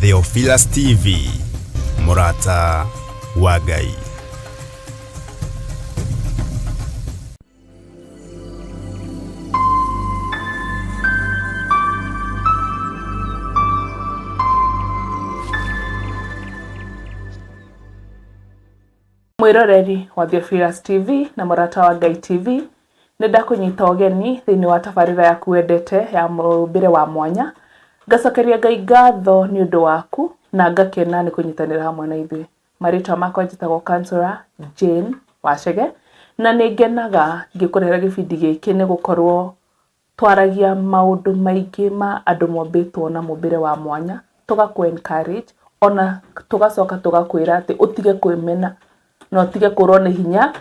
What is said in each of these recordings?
Theophilus TV, mũrata wa Ngai. Mwĩroreri wa Theophilus TV na mũrata wa Ngai TV, nĩ ndakũnyita ũgeni thĩinĩ wa tabarĩra yaku wendete ya mũmbĩre wa mwanya. Ngacokeria Ngai ngatho nĩ ũndũ waku na ngakena nĩ kũnyitanĩra hamwe na ithuĩ. Marĩtwa makwa njĩtagwo Counselor Jane Wachege na nĩ ngenaga ngĩkũrehera gĩbindi gĩkĩ nĩ gũkorwo Twaragia maũndũ maingĩ ma andũ mombĩtwo na mũmbĩre wa mwanya, tũgakũ encourage, ona tũgacoka tũgakwĩra atĩ ũtige kwĩmena na ũtige kũrwo nĩ hinya,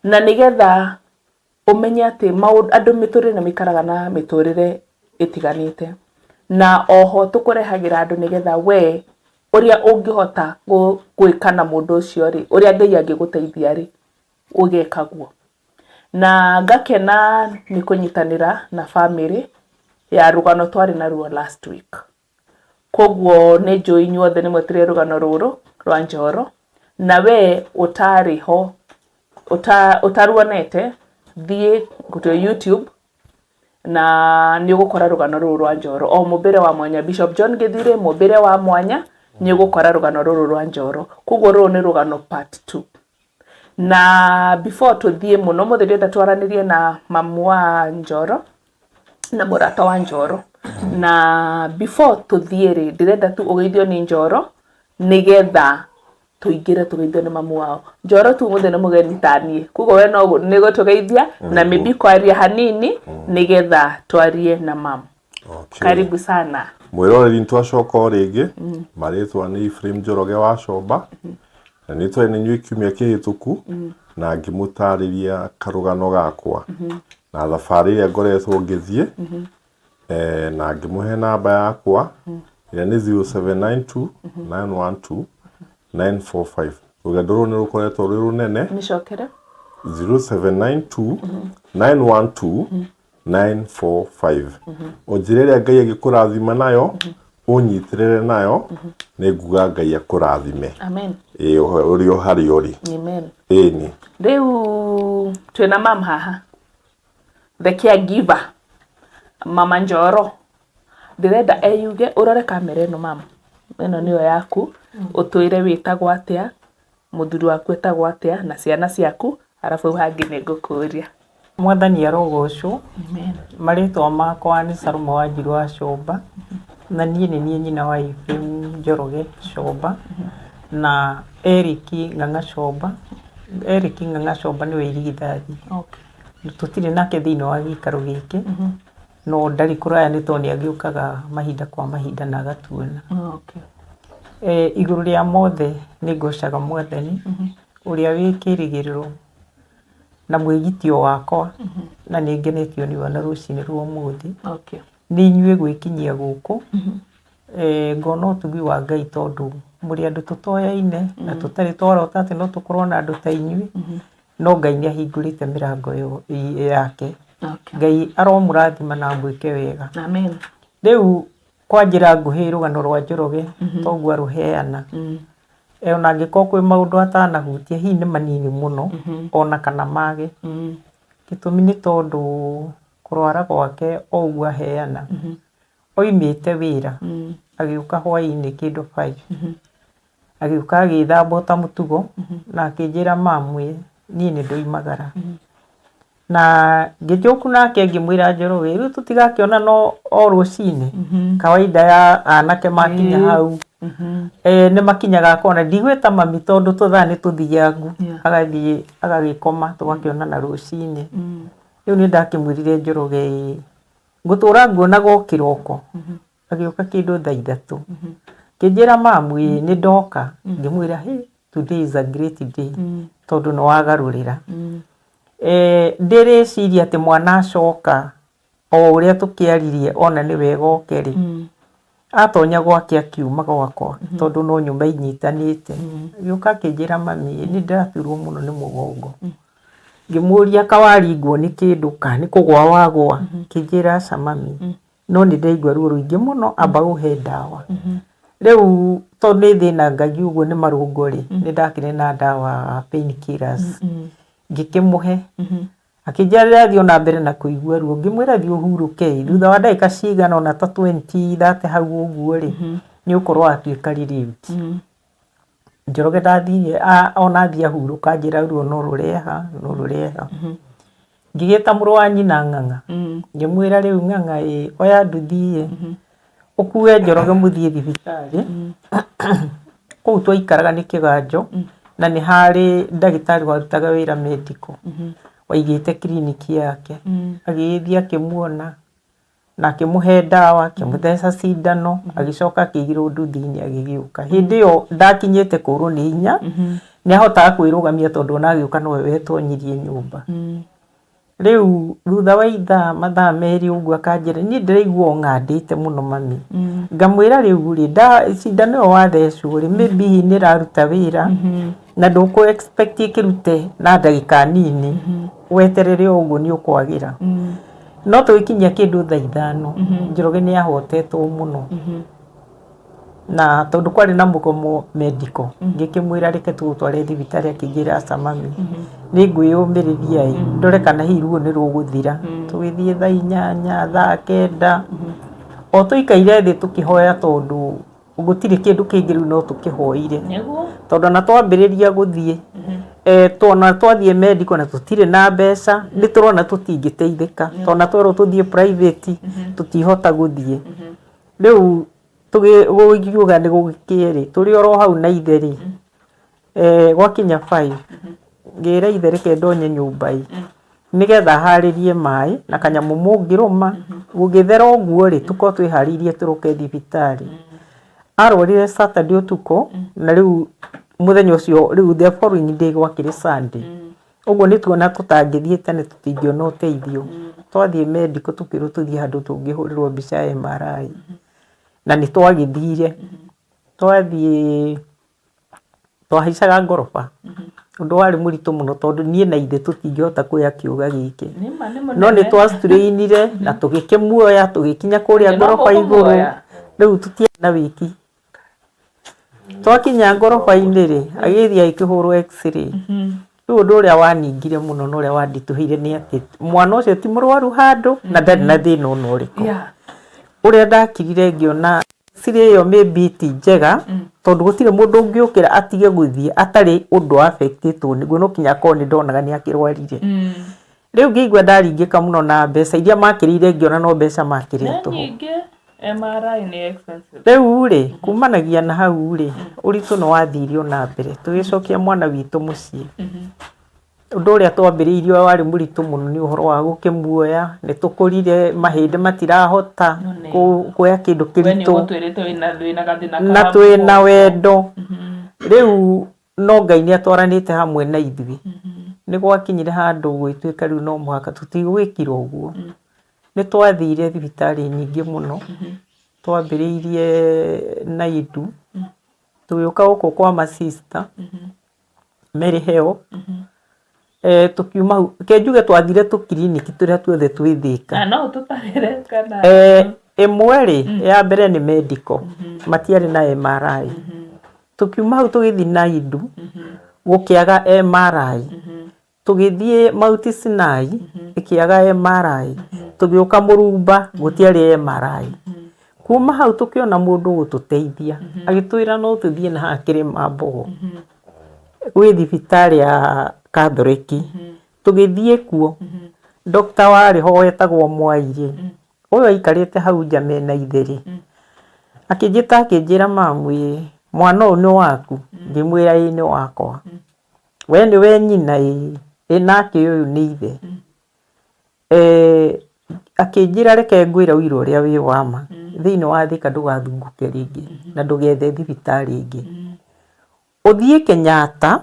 na nĩgetha ũmenye atĩ andũ mĩtũrĩre ĩno maikaraga na mĩtũrĩre ĩtiganĩte. Na oho tũkũrehagĩra andũ nĩgetha we ũrĩa ũngĩhota gwĩka na mũndũ ũcio rĩ, ũrĩa Ngai angĩgũteithia rĩ, ũgeka guo. Na ngakena nĩ kũnyitanĩra na bamĩrĩ ya rũgano twarĩ naruo last week. Koguo nĩ njũĩ inyuothe nĩ mwetire rũgano rũrũ rwa Njoro, na we ũtarĩ ho, ũtaruonete, thiĩ YouTube na nĩ ũgũkora rũgano rũrũ rwa Njoro. O mũmbĩre wa mwanya, Bishop John Gĩthirĩ, mũmbĩre wa mwanya, nĩ ũgũkora rũgano rũrũ rwa Njoro. Koguo rũrũ nĩ rũgano part two. Na before tũthiĩ mũno, ũmũthĩ ndĩrenda twaranĩrie na mamu wa Njoro na mũrata wa Njoro. Na before tũthiĩ rĩ, ndĩrenda tu ũgeithio nĩ Njoro nĩgetha tũingĩre tũgeithio nĩ mamu wao. Njoro tu ũmũthĩ nĩ mũgeni ta niĩ, koguo we no nĩ gũtũgeithia na maybe kwaria hanini nĩgetha twarie na mamu. Okay. Karibu sana. Mwĩroreri nĩtwacoka o rĩngĩ marĩtwa nĩ Ephraim Njoroge wa Comba na nĩ twarĩ na inyuĩ kiumia kĩhĩtũku na ngĩmũtarĩria karũgano gakwa na thabarĩ ĩrĩa ngoretwo ngĩthiĩ na ngĩmũhe namba yakwa ĩrĩa nĩ 0792 912 945. Rũgendo rũrũ nĩ rũkoretwo rwĩ rũnene. Mĩcokere. 0792 912 945. O njĩra ĩrĩa Ngai angĩkũrathima nayo, ũnyitĩrĩre nayo, nĩ nguga Ngai akũrathime. Amen. Ĩĩ ũrĩ o harĩa ũrĩ. Amen. Ĩni. Rĩu twĩna mam haha. The caregiver. Mama Njoro. Ndĩrenda eyuge ũrore kamera ĩno mam. Ĩno nĩyo yaku. Ũtwĩre wĩtagwo atĩa, mũthuri waku etagwo atĩa na ciana ciaku, arabu hau hangĩ nĩ ngũkũria. Mwathani arogocwo. Marĩtwa makwa nĩ Salome Wanjiru wa Comba, na niĩ nĩ niĩ nyina wa Ephraim Njoroge Comba, na Eric Ng'ang'a Comba. Eric Ng'ang'a Comba nĩwe irigithathi. Tũtirĩ nake thĩiniĩ wa gĩikaro gĩkĩ, no ndarĩ kũraya nĩ tondũ nĩ agĩũkaga mahinda kwa mahinda na agatuona. Igũrũ rĩa mothe nĩ ngocaga Mwathani, ũrĩa wĩ kĩrĩgĩrĩro na mwĩgitio wakwa, na nĩ ngenetio nĩwe ona rũcinĩ rwa ũmũthĩ. Nĩ inyuĩ gwĩkinyia gũkũ, ngona ũtugi wa Ngai tondũ mũrĩ andũ tũtoyaine na tũtarĩ twarota atĩ no tũkorwo na andũ ta inyuĩ, no Ngai nĩ ahingũrĩte mĩrango yake. Ngai aromũrathima na amwĩke wega. Rĩu kwa njĩra nguhĩ rũgano rwa Njoroge toguo arũheana, ona angĩkorwo kwĩ maũndũ atanahutia hihi nĩ manini mũno ona kana mage. Gĩtũmi nĩ tondũ kũrwara gwake o ũguo aheana, oimĩte wĩra agĩũka hwainĩ kĩndũ five, agĩũka agĩthamba o ta mũtugo na akĩnjĩra mamu ĩ niĩ nĩ ndoimagara. Na ngĩnjoku nake ngĩmwĩra Njoroge rĩu tũtigakĩonana o rũcinĩ kawaida ya anake makinya hau nĩ makinyaga kona ndigwĩta mami tondũ tũthaa nĩ tũthiangu agathiĩ agagĩkoma tũgakĩonana rũcinĩ. Rĩu nĩ ndakĩmwĩrire Njoroge ĩĩ ngũtũra nguonaga o kĩroko agĩũka kĩndũ thaa ithatũ akĩnjĩra mamu ĩĩ nĩ ndoka ngĩmwĩra hĩ today is a great day tondũ nĩ wagarũrĩra. Ndĩrĩciria atĩ mwana acoka o ũrĩa tũkĩaririe ona nĩ wega oke rĩ, atonya gwake akiuma gwakwa tondũ no nyũmba inyitanĩte, agĩũka akĩnjĩra mami nĩ ndĩraturwo mũno nĩ mũgongo. Ngĩmũria ka waringwo nĩ kĩndũ kana nĩ kũgwa wagwa? Akĩnjĩra aca mami, no nĩ ndĩraigua ruo rũingĩ mũno amba ũhe ndawa. Rĩu tondũ nĩ thĩnangagia ũguo nĩ marũngo rĩ, nĩ ndakĩrĩ na ndawa pain killers, ngĩkĩmũhe. Akĩnjĩra ndĩrathiĩ o na mbere na kũigua ruo, ngĩmwĩra thiĩ ũhurũke ĩ, thutha wa ndagĩka cigana ũna ta 20 30 hau ũguo rĩ, nĩ ũgũkorwo watuĩka relieved. Njoroge ndathire ona athiĩ ahurũka anjĩra ruo no rũreha no rũreha. Ngĩgĩta mũrũ wa nyina Ng'ang'a, ngĩmwĩra rĩu Ng'ang'a ĩ, oya nduthi ĩ, ũkue Njoroge mũthiĩ thibitarĩ. Kũu twaikaraga nĩ Kĩganjo, na nĩ harĩ ndagĩtarĩ warutaga wĩra medical, waigĩte kiriniki yake. Agĩgĩthiĩ akĩmuona, na akĩmũhe ndawa, akĩmũtheca cindano, agĩcoka akĩigĩrwo nduthi-inĩ agĩgĩũka. Hĩndĩ ĩyo ndakinyĩte kũrwo nĩ hinya, nĩ ahotaga kwĩrũgamia tondũ ona agĩũka nowe wetonyirie nyũmba. Rĩu thutha wa ithaa mathaa merĩ ũguo akanjĩra niĩ ndĩraigua ũng'andĩte mũno mami. Ngamwĩra rĩu rĩ, cindano ĩyo wathecwo rĩ, maybe hihi nĩ ĩraruta wĩra na ndũkũ expect ĩkĩrute na ndagĩka nini, weterere o ũguo nĩ ũkwagĩra. No tũgĩkinyia kĩndũ thaa ithano, Njoroge nĩ ahotetwo mũno. Na tondũ kwarĩ na mũgomo medical, ngĩkĩmwĩra reke tũgũtware thibitarĩ, akĩnjĩra aca mami, nĩ ngwĩyũmĩrĩria ĩ, ndore kana hihi ruo nĩ rũgũthira. Tũgĩthiĩ thaa inyanya, thaa kenda, o tũikaire thĩ tũkĩhoya tondũ gũtirĩ kĩndũ kĩngĩ rĩu no tũkĩhoire. Tondũ ona twambĩrĩria gũthiĩ, ona twathiĩ medical na tũtirĩ na mbeca, nĩ tũrona tũtingĩteithĩka. Tondũ ona twerwo tũthiĩ private, tũtihota gũthiĩ. Rĩu gũkiuga nĩ gũgĩkĩe rĩ, tũrĩ oro hau na ithe rĩ, gwakinya 5, ngĩra ithe reke ndonye nyũmba ĩ, nĩgetha harĩrie maĩ na kanyamũ mũngĩrũma, gũgĩthera ũguo rĩ, tũkorwo twĩharĩirie tũrũke thibitarĩ. Arwarire Saturday ũtukũ, na rĩu mũthenya ũcio rĩu the following day gwakĩrĩ Sunday. Ũguo nĩ tuona tũtangĩthiĩ tene tũtingĩona ũteithio. Twathiĩ medical tũkĩrwo tũthiĩ handũ tũngĩhũrĩrwo mbica ya MRI. Na nĩ twagĩthire. Twathiĩ twahaicaga ngoroba. Ũndũ warĩ mũritũ mũno tondũ niĩ na ithe tũtingĩhota kuoya kĩũga gĩkĩ. No nĩ twa strain-ire na tũgĩkĩmuoya tũgĩkinya kũrĩa ngoroba igũrũ. Rĩu tũtiarĩ na wĩki. Twakinya ngoroba-inĩ rĩ, agĩthiĩ agĩkĩhũrwo x-ray. Rĩu ũndũ ũrĩa waningire mũno na ũrĩa wanditũhĩire nĩ atĩ mwana ũcio ti mũrwaru handũ na ndarĩ na thĩna ona ũrĩkũ. Ũrĩa ndakirire ngĩona x-ray ĩyo maybe ti njega tondũ gũtirĩ mũndũ ũngĩũkĩra atige gũthiĩ atarĩ ũndũ affect-ĩtwo nĩguo no nginya akorwo nĩ ndonaga nĩ akĩrwarire. Rĩu ngĩigua ndaringĩka mũno na mbeca iria makĩrĩire ngĩona no mbeca makĩrĩa tũhũ. MRI nĩ expensive. Rĩu rĩ, kumanagia na hau rĩ, ũritũ nĩ wathire o na mbere, tũgĩcokia mwana witũ mũciĩ. Ũndũ ũrĩa twambĩrĩirie warĩ mũritũ mũno nĩ ũhoro wa gũkĩmuoya, nĩ tũkũrire mahĩndĩ matirahota kuoya kĩndũ kĩritũ, na twĩna wendo. Rĩu no Ngai nĩ atwaranĩte hamwe na ithuĩ. Nĩ gwakinyire handũ gũgĩtuĩka rĩu no mũhaka tũtigũgĩkira ũguo. Nĩ twathire thibitarĩ nyingĩ mũno, twambĩrĩirie Naidu, tũgĩũka gũkũ kwa ma sister, Mary Help, tũkiuma hau, reke njuge twathire tũkiriniki tũrĩa tuothe twĩ Thĩka. No ũtũtarĩre kana? Ĩmwe rĩ, ya mbere nĩ medical, matiarĩ na MRI. Tũkiuma hau tũgĩthiĩ Naidu, gũkĩaga MRI. Tũgĩthiĩ Mount Sinai, ĩkĩaga MRI. Tũgĩũka Mũrumba, gũtiarĩ MRI. Kuma hau tũkĩona mũndũ ũgũtũteithia, agĩtwĩra no tũthiĩ na haha Kĩrĩma-mbogo, gwĩ thibitarĩ ya Catholic. Tũgĩthiĩ kuo, doctor warĩ ho wetagwo Mwai rĩ, ũyũ aikarĩte hau nja mena ithe rĩ, akĩnjĩta akĩnjĩra mamu ĩ, mwana ũyũ nĩ waku? Ngĩmwĩra ĩĩ nĩ wakwa. We nĩwe nyina? Ĩĩ. Ĩ nake ũyũ nĩ ithe? Akĩnjĩra reke ngwĩre ũira ũrĩa wĩ wa ma, thĩinĩ wa Thika ndũgathungũke rĩngĩ na ndũgethe thibitarĩ ĩngĩ. Ũthiĩ Kenyatta,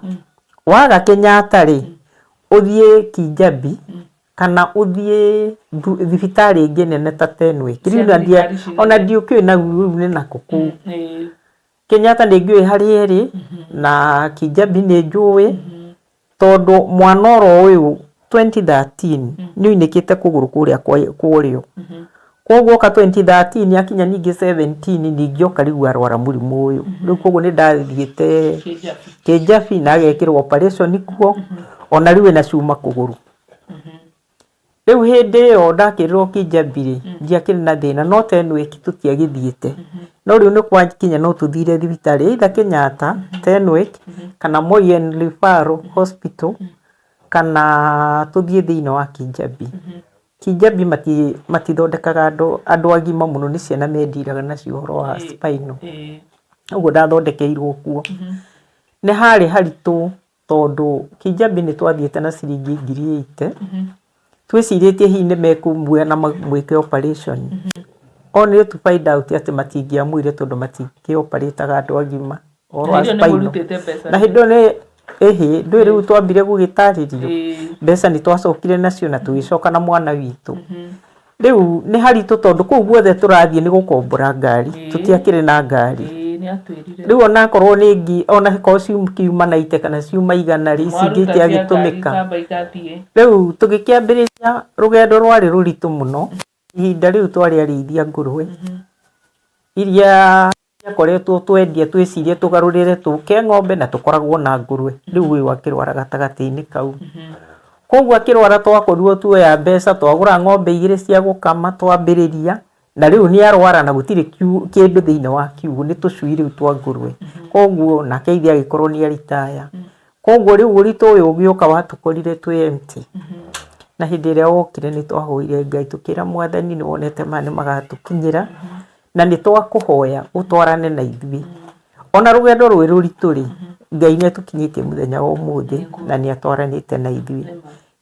waga Kenyatta rĩ, ũthiĩ Kijabi kana ũthiĩ thibitarĩ ĩngĩ nene ta Tenwek. Ona ndiũkĩũĩ na rĩu nĩ nakũ kũu. Kenyatta nĩ ngĩũĩ harĩa ĩrĩ na Kijabi nĩ njũĩ tondũ mwana oro ũyũ 2013 nĩ oinĩkĩte kũgũrũ kũrĩa kwa ũrĩo. Koguo oka 2013 akinya ningĩ 17 ningĩ oka rĩu arwara mũrimũ ũyũ. Rĩu koguo nĩ ndathiĩte Kĩnjabi na agekĩrwo operation kuo, ona rĩu ena cuma kũgũrũ. Rĩu hĩndĩ ĩyo ndakĩrĩrwo Kĩnjabi rĩ, ndiakĩrĩ na thĩna no Tenwek tũtiagĩthiĩte. No rĩu nĩ gwakinya no tũthire thibitarĩ either Kenyatta, Tenwek kana Moi and Referral Hospital kana tũthiĩ thĩinĩ wa Kĩnjabi. Kĩnjabi matithondekaga andũ andũ agima mũno nĩ ciana mendiraga nacio ũhoro wa spinal. Ũguo ndathondekeirwo kuo. Nĩ harĩ haritũ tondũ Kĩnjabi nĩ twathiĩte na ciringi 80,000. Twĩcirĩtie hihi nĩ mekũmuoya na mamwĩke operation. Only to find out atĩ matingĩamuoire tondũ matingĩ-operate-aga andũ agima ũhoro wa Hĩndĩ ĩyo nĩ spinal. mũrutĩte mbeca. Na hĩndĩ ĩyo nĩ ĩhĩ ndũĩ rĩu twambire gũgĩtarĩrio mbeca nĩ twacokire nacio na tũgĩcoka na mwana witũ. Rĩu nĩ haritũ tondũ kũu guothe tũrathiĩ nĩ gũkombora ngari, tũtiakĩrĩ na ngari. Ĩĩ nĩ atwĩrire. Rĩu onakorwo nĩ ngi onakorwo cikiuma 90 kana ciuma 100 rĩ, ici ingĩ Mwaruta cia ngari itiagĩtũmĩka. ikamba igathiĩ. Rĩu tũgĩkĩambĩrĩria rũgendo rwarĩ rũritũ mũno. Ihinda rĩu twarĩ arĩithia ngũrwe iria ciakoretwo twendia twĩcirie tũgarũrĩre tũke ng'ombe na tũkoragwo na ngũrwe. Rĩu ũyũ akĩrwara gatagatĩ-inĩ kau. Koguo akĩrwara twakorirwo tuoya mbeca twagũra ng'ombe igĩrĩ cia gũkama twambĩrĩria na rĩu nĩ arwara na gũtirĩ kĩndũ thĩinĩ wa kiugũ nĩ tũcui rĩu twa ngũrwe. Koguo nake ithe agĩkorwo nĩ aritaya. Koguo rĩu ũritũ ũyũ ũgĩũka watũkorire twĩ empty. Na hĩndĩ ĩrĩa wokire nĩ twahoire Ngai tũkĩra Mwathani nĩ wonete maya nĩ magatũkinyĩra na nĩ twakũhoya ũtwarane na ithuĩ. Ona rũgendo rwĩ rũritũ rĩ, Ngai nĩ atũkinyĩtie mũthenya wa ũmũthĩ na nĩ atwaranĩte na ithuĩ.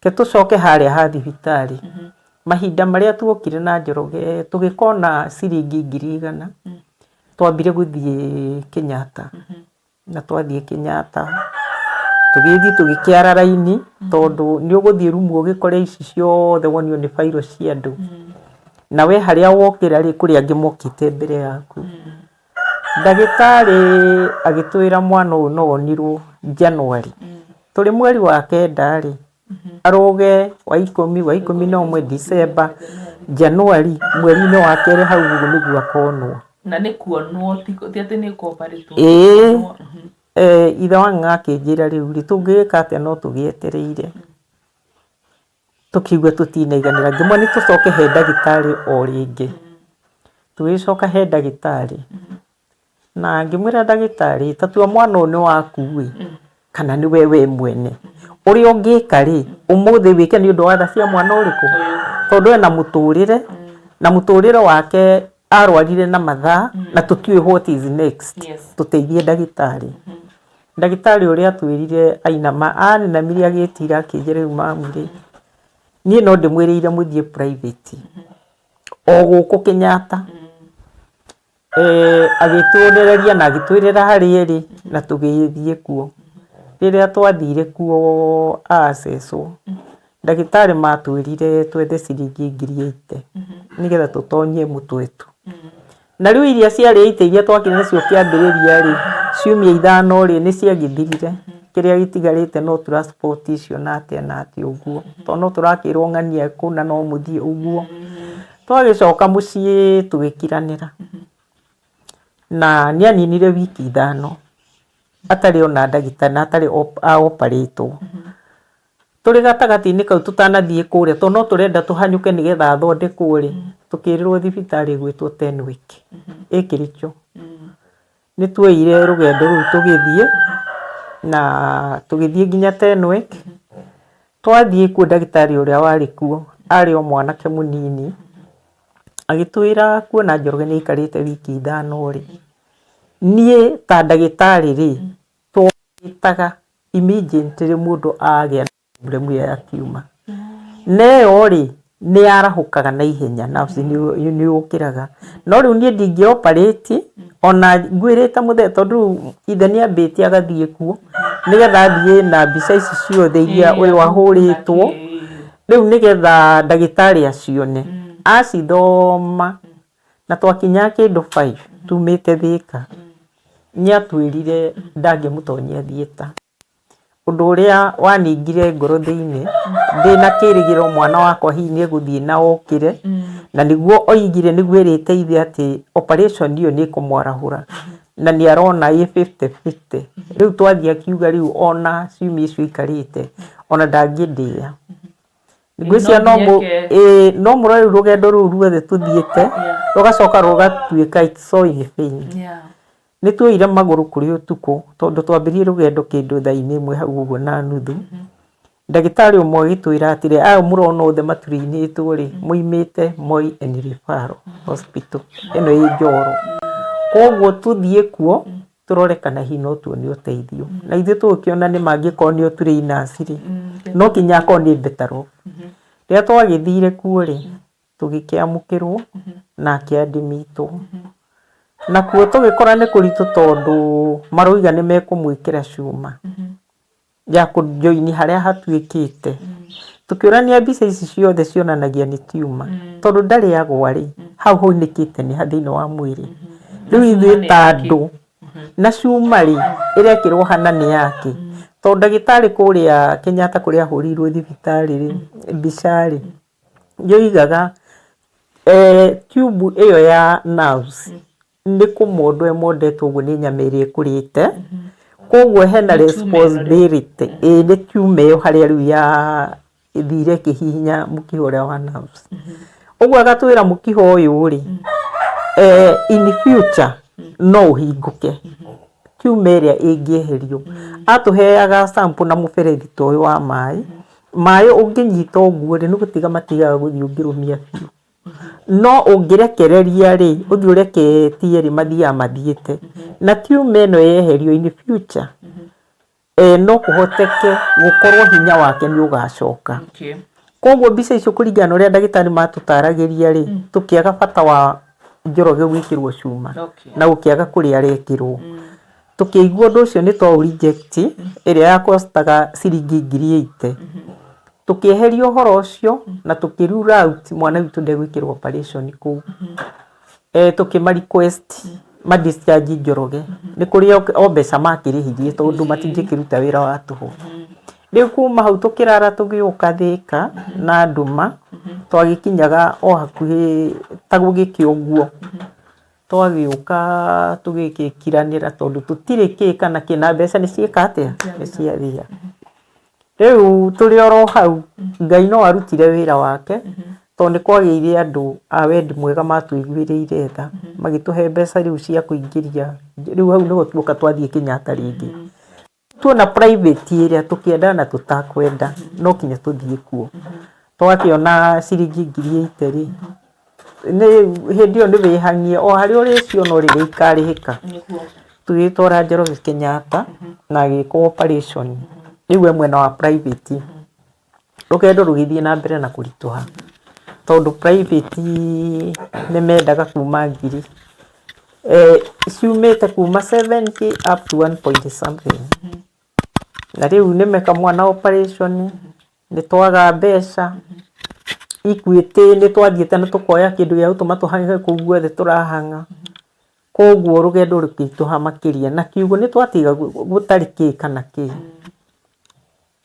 Reke tũcoke harĩa ha thibitarĩ. Mahinda marĩa tuokire na Njoroge tũgĩkona ciringi 100,000, twambire gũthiĩ Kenyatta. Na twathiĩ Kenyatta, tũgĩthiĩ tũgĩkĩara raini tondũ nĩ ũgũthiĩ rumu ũgĩkore ici ciothe wonio nĩ bairo cia andũ. Na we harĩa wokĩra rĩ, kũrĩ angĩ mokĩte mbere yaku. Ndagĩtarĩ agĩtwĩra mwana ũyũ no onirwo January. Tũrĩ mweri wa kenda rĩ, arũge wa 10, wa 11, December, January, mweri-inĩ wa kerĩ hau ũguo nĩguo akonwo. Na nĩ kuonwo ti atĩ nĩ kũ-operate-wo. Ĩĩ, ithe wa Ng'ang'a akĩnjĩra rĩu rĩ, tũngĩgĩka atĩa no tũgĩetereire. Tũkĩigua tũtinaiganĩra, ngĩmwĩra nĩ tũcoke he ndagĩtarĩ o rĩngĩ. Tũgĩcoka he ndagĩtarĩ, na ngĩmwĩra ndagĩtarĩ, ta tua mwana ũyũ nĩ waku ĩ, kana nĩ we we mwene. Ũrĩa ũngĩka rĩ, ũmũthĩ wĩke nĩ ũndũ wa tha cia mwana ũrĩkũ? Tondũ ena mũtũrĩre, na mũtũrĩre wake arwarire na mathaa, na tũtiũĩ what is next. Tũteithie ndagĩtarĩ. Ndagĩtarĩ ũrĩa atwĩrire ainama, aninamire agĩtira akĩnjĩra rĩu mamu rĩ, niĩ no ndĩmwĩrĩire mũthiĩ private, o gũkũ Kenyatta. Agĩtuonereria na agĩtwĩrĩra harĩa ĩrĩ na tũgĩthiĩ kuo. Rĩrĩa twathire kuo a-assess-wo, ndagĩtarĩ matwĩrire twethe ciringi 80,000 nĩgetha tũtonyie mũtwe tu. Na rĩu iria ciarĩ 80 iria twakire nacio kĩambĩrĩria rĩ, ciumia 5 rĩ, nĩ ciagĩthirire. Kĩrĩa gĩtigarĩte no transport icio na atĩa na atĩa ũguo. Tondũ no tũrakĩrwo ng'ania kũna no mũthiĩ ũguo. Twagĩcoka mũciĩ tũgĩkiranĩra. Na nĩ aninire wiki 5 atarĩ ona ndagĩtarĩ na atarĩ a-operate-wo. Tũrĩ gatagatĩ-inĩ kau tũtanathiĩ kũrĩa tondũ no tũrenda tũhanyũke nĩgetha athondekwo rĩ, tũkĩrĩrwo thibitarĩ ĩgwĩtwo Tenwek ĩ Kericho. Nĩ tuoire rũgendo rũu tũgĩthiĩ na tũgĩthiĩ nginya Tenwek. Twathiĩ kuo ndagĩtarĩ ũrĩa warĩ kuo arĩ o mwanake mũnini, agĩtwĩra kuona Njoroge nĩ aikarĩte wiki 5 rĩ, niĩ ta ndagĩtarĩ rĩ, twĩtaga immediately mũndũ agĩa na problem ĩyo ya tumor. Na ĩyo rĩ, nĩ yarahũkaga na ihenya nerves nĩ ũkĩraga. No rĩu niĩ ndingĩ operate ona ngwĩrĩte mũthee tondũ rĩu ithe nĩ ambĩte agathiĩ kuo nĩgetha athiĩ na mbica ici ciothe iria ũyũ ahũrĩtwo, rĩu nĩgetha ndagĩtarĩ acione. Acithoma na twakinya kĩndũ 5 tumĩte Thĩka, nĩ atwĩrire ndangĩmũtonyia theatre. Ũndũ ũrĩa waningire ngoro thĩinĩ, ndĩna kĩrĩgĩrĩro mwana wakwa hihi nĩ egũthiĩ na okĩre, na nĩguo oigire nĩguo ĩrĩteithia atĩ operation ĩyo nĩ ĩkũmwarahũra, na nĩ arona ĩ 50-50. Rĩu twathiĩ akiuga rĩu ona ciumia icio aikarĩte, ona ndangĩndĩĩa. Ngwĩciria no ĩĩ no mũrore rĩu rũgendo rũu ruothe tũthiĩte, rũgacoka rũgatuĩka it's so in vain. Nĩ tuoire magũrũ kũrĩ ũtukũ tondũ twambirie rũgendo kĩndũ thaa-inĩ ĩmwe hau ũguo na nuthu. Ndagĩtarĩ ũmwe agĩtwĩra atĩrĩ, aya mũrona othe maturĩinĩtwo rĩ, moimĩte Moi and Referral Hospital ĩno ĩ Njoro. Koguo tũthiĩ kuo tũrore kana hihi no tuone ũteithio. Na ithuĩ tũgĩkĩona nĩ ma angĩkorwo nĩo trainers rĩ, no nginya akorwo nĩ better off. Rĩrĩa twagĩthire kuo rĩ, tũgĩkĩamũkĩrwo na akĩadmitwo. Nakuo tũgĩkora nĩ kũritũ tondũ maroiga nĩ mekũmwĩkĩra cuma ya kũjoini harĩa hatuĩkĩte. Tũkĩũrania mbica ici ciothe cionanagia nĩ tumor tondũ ndarĩ agwa rĩ, hau haunĩkĩte nĩ ha thĩinĩ wa mwĩrĩ. Rĩu ithuĩ ta andũ na cuma rĩ, ĩrekĩrwo hana nĩ yakĩ? Tondũ ndagĩtarĩ kũrĩa Kenyatta kũrĩa ahũrĩirwo thibitarĩ rĩ, mbica rĩ, yoigaga tube ĩyo ya nerves nĩ kũmondwo ĩmondetwo ũguo nĩ nyama ĩrĩa ĩkũrĩte, koguo hena responsibility, ĩĩ nĩ tumor ĩyo harĩa rĩu ya ĩthire ĩkĩhihinya mũkiha ũrĩa wa nerves. Ũguo agatwĩra mũkiha ũyũ rĩ, in future no ũhingũke tumor ĩrĩa ĩngĩeherio. Atũheaga sample na mũberethi ta ũyũ wa maĩ, maĩ ũngĩnyita ũguo rĩ, nĩ gũtiga matigaga gũthiĩ ũngĩrũmia biũ. No ũngĩrekereria rĩ, ũthiĩ ũreketie rĩ, mathiaga mathiĩte. Na tumor ĩno yeherio in future, no kũhoteke gũkorwo hinya wake nĩ ũgacoka. Koguo mbica icio kũringana na ũrĩa ndagĩtarĩ matũtaragĩria rĩ, tũkĩaga bata wa Njoroge gwĩkĩrwo cuma na gũkĩaga kũrĩa arekĩrwo. Tũkĩigua ũndũ ũcio nĩ twaũ reject ĩrĩa ya costaga ciringi 80,000. Tũkĩeheria ũhoro ũcio na tũkĩ rule out mwana witũ ndegwĩkĩrwo operation kũu. Tũkĩma request ma discharge Njoroge. Nĩ kũrĩ o mbeca makĩrĩhirie tondũ matingĩkĩruta wĩra wa tũhũ. Rĩu kuma hau tũkĩrara tũgĩũka Thĩka na nduma, twagĩkinyaga o hakuhĩ ta gũgĩkĩa ũguo. Twagĩũka tũgĩgĩkiranĩra tondũ tũtirĩ kĩ kana kĩ na mbeca nĩ ciĩka atĩa? Nĩ ciathira. Rĩu tũrĩ oro hau Ngai no arutire wĩra wake tondũ nĩ kwagĩire andũ a wendi mwega matũiguĩrĩire tha magĩtũhe mbeca rĩu cia kũingĩria, rĩu hau nĩho tuoka twathiĩ Kenyatta rĩngĩ. Tuona private ĩrĩa tũkĩenda na tũtakwenda no kinya tũthiĩ kuo. Twakĩona ciringi 80,000 rĩ, nĩ hĩndĩ ĩyo nĩ wĩhang'ie o harĩa ũrĩciona o rĩrĩa ikarĩhĩka. Tũgĩgĩtwara Njoroge Kenyatta na agĩkwo operation rĩu e mwena wa private. Rũgendo rũgĩthiĩ na mbere na kũritũha tondũ private nĩ mendaga kuma ngiri ciumĩte kuma 70 up to 1 point something. Na rĩu nĩ meka mwana operation, nĩ twaga mbeca, Equity nĩ twathiĩte na tũkoya kĩndũ gĩa gũtũma tũhang'e kũu guothe tũrahang'a. Koguo rũgendo rũkĩritũha makĩria na kiugo nĩ twatiga gũtarĩ kĩ kana kĩ.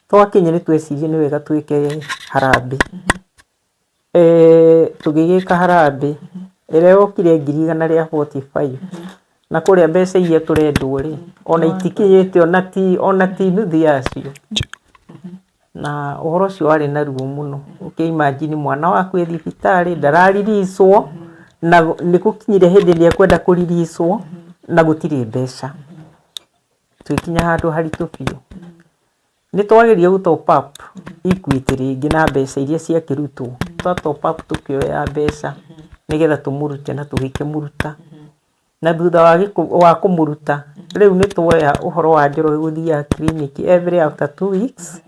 Twakinya nĩ twecirie nĩ wega twĩke harambee. Tũgĩgĩka harambee ĩrĩa yokire 145,000 na kũrĩa mbeca iria tũrendwo rĩ, ona itikinyĩte ona ti nuthu yacio. Na ũhoro ũcio warĩ na ruo mũno. Ũkĩ imagine mwana waku e thibitarĩ ndararilicwo na nĩ gũkinyire hĩndĩ nĩ ekwenda kũrilicwo na gũtirĩ mbeca. Tũgĩkinya handũ haritũ biũ. Nĩ twageria gũ top up Equity rĩngĩ na mbeca iria ciakĩrutwo. Twa top up tũkĩoya mbeca nĩgetha tũmũrute na tũgĩkĩmũruta. Na thutha wa kũmũruta, rĩu nĩ tuoya ũhoro wa Njoroge gũthiaga clinic every after 2 weeks.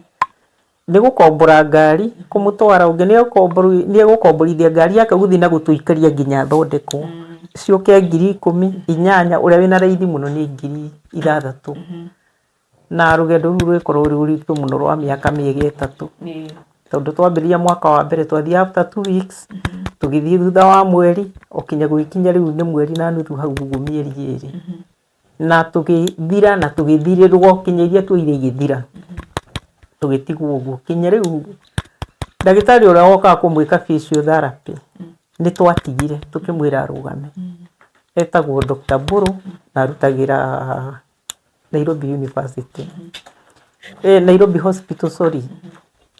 Nĩ gũkombora ngari kũmũtwara, ũngĩ nĩ egũkomborithia ngari yake gũthiĩ na gũtũikaria nginya athondekwo. Ciũke 10,000, 8,000, ũrĩa wĩna raithi mũno nĩ 6,000. Na rũgendo rũu rũgĩkorwo rwĩ rũritũ mũno rwa mĩaka mĩega 3. Tondũ twambĩrĩria mwaka wa mbere twathiaga after 2 weeks, tũgĩthiĩ thutha wa mweri, o kinya gũgĩkinya rĩu nĩ mweri na nuthu hau ũguo mĩeri 2. Na tũgĩthira na tũgĩthirĩrwo kinya iria tuoire igĩthira. Tũgĩtigwo ũguo kinya rĩu ndagĩtarĩ ũrĩa wokaga kũmwĩka physiotherapy nĩ twatigire tũkĩmwĩra arũgame. Etagwo Dr. Mbũrũ na arutagĩra Nairobi University. Nairobi Hospital, sorry.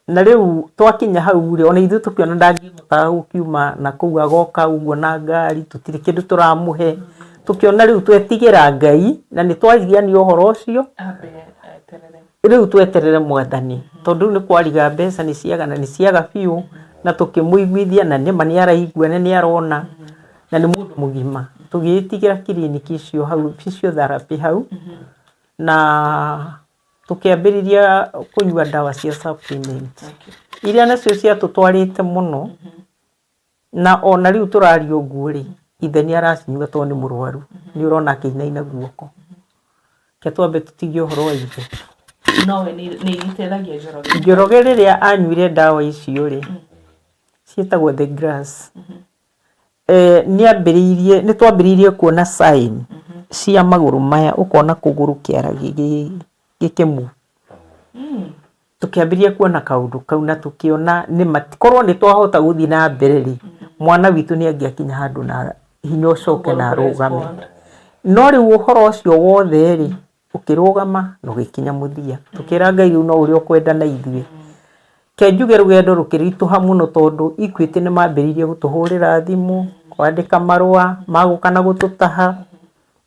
Na rĩu twakinya hau rĩ, ona ithuĩ tũkĩona ndangĩhota gũkiuma na kũu agoka ũguo na ngari, tũtirĩ kĩndũ tũramũhe. Tũkĩona rĩu twetigĩra Ngai na nĩ twariganio ũhoro ũcio, Ambe eterere. Rĩu tweterere Mwathani, tondũ rĩu nĩ kwariga mbeca nĩ ciaga na nĩ ciaga biũ, na tũkĩmũiguithia na nĩma nĩ araigua na nĩ arona na nĩ mũndũ mũgima. Tũgĩĩtigĩra kiriniki icio hau, physiotherapy hau, na tũkĩambĩrĩria kũnyua ndawa cia supplement, iria nacio ciatũtwarĩte mũno, na ona rĩu tũraria ũguo rĩ, ithe nĩ aracinyua tondũ nĩ mũrwaru, nĩ ũrona akĩinaina guoko. Reke twambe tũtigie ũhoro wa ithe. Nowe nĩ iteithagia Njoroge. Njoroge rĩrĩa anyuire ndawa icio rĩ, ciĩtagwo the grass, nĩ ambĩrĩirie, nĩ twambĩrĩirie kuona sign cia magũrũ maya, ũkona kũgũrũ kĩara gĩkĩmũ. Tũkĩambĩrĩria kuona kaũndũ kau na tũkĩona nĩma korwo nĩ twahota gũthiĩ na mbere rĩ, mwana witũ nĩ angĩakinya handũ na hinya ũcoke na arũgame. No rĩu ũhoro ũcio wothe rĩ, ũkĩrũgama na ũgĩkinya mũthia. Tũkĩra Ngai rĩu no ũrĩa ũkwenda na ithuĩ. Ke njuge rũgendo rũkĩritũha mũno tondũ Equity nĩ mambĩrĩirie gũtũhũrĩra thimũ, kwandĩka marũa ma gũka na gũtũtaha.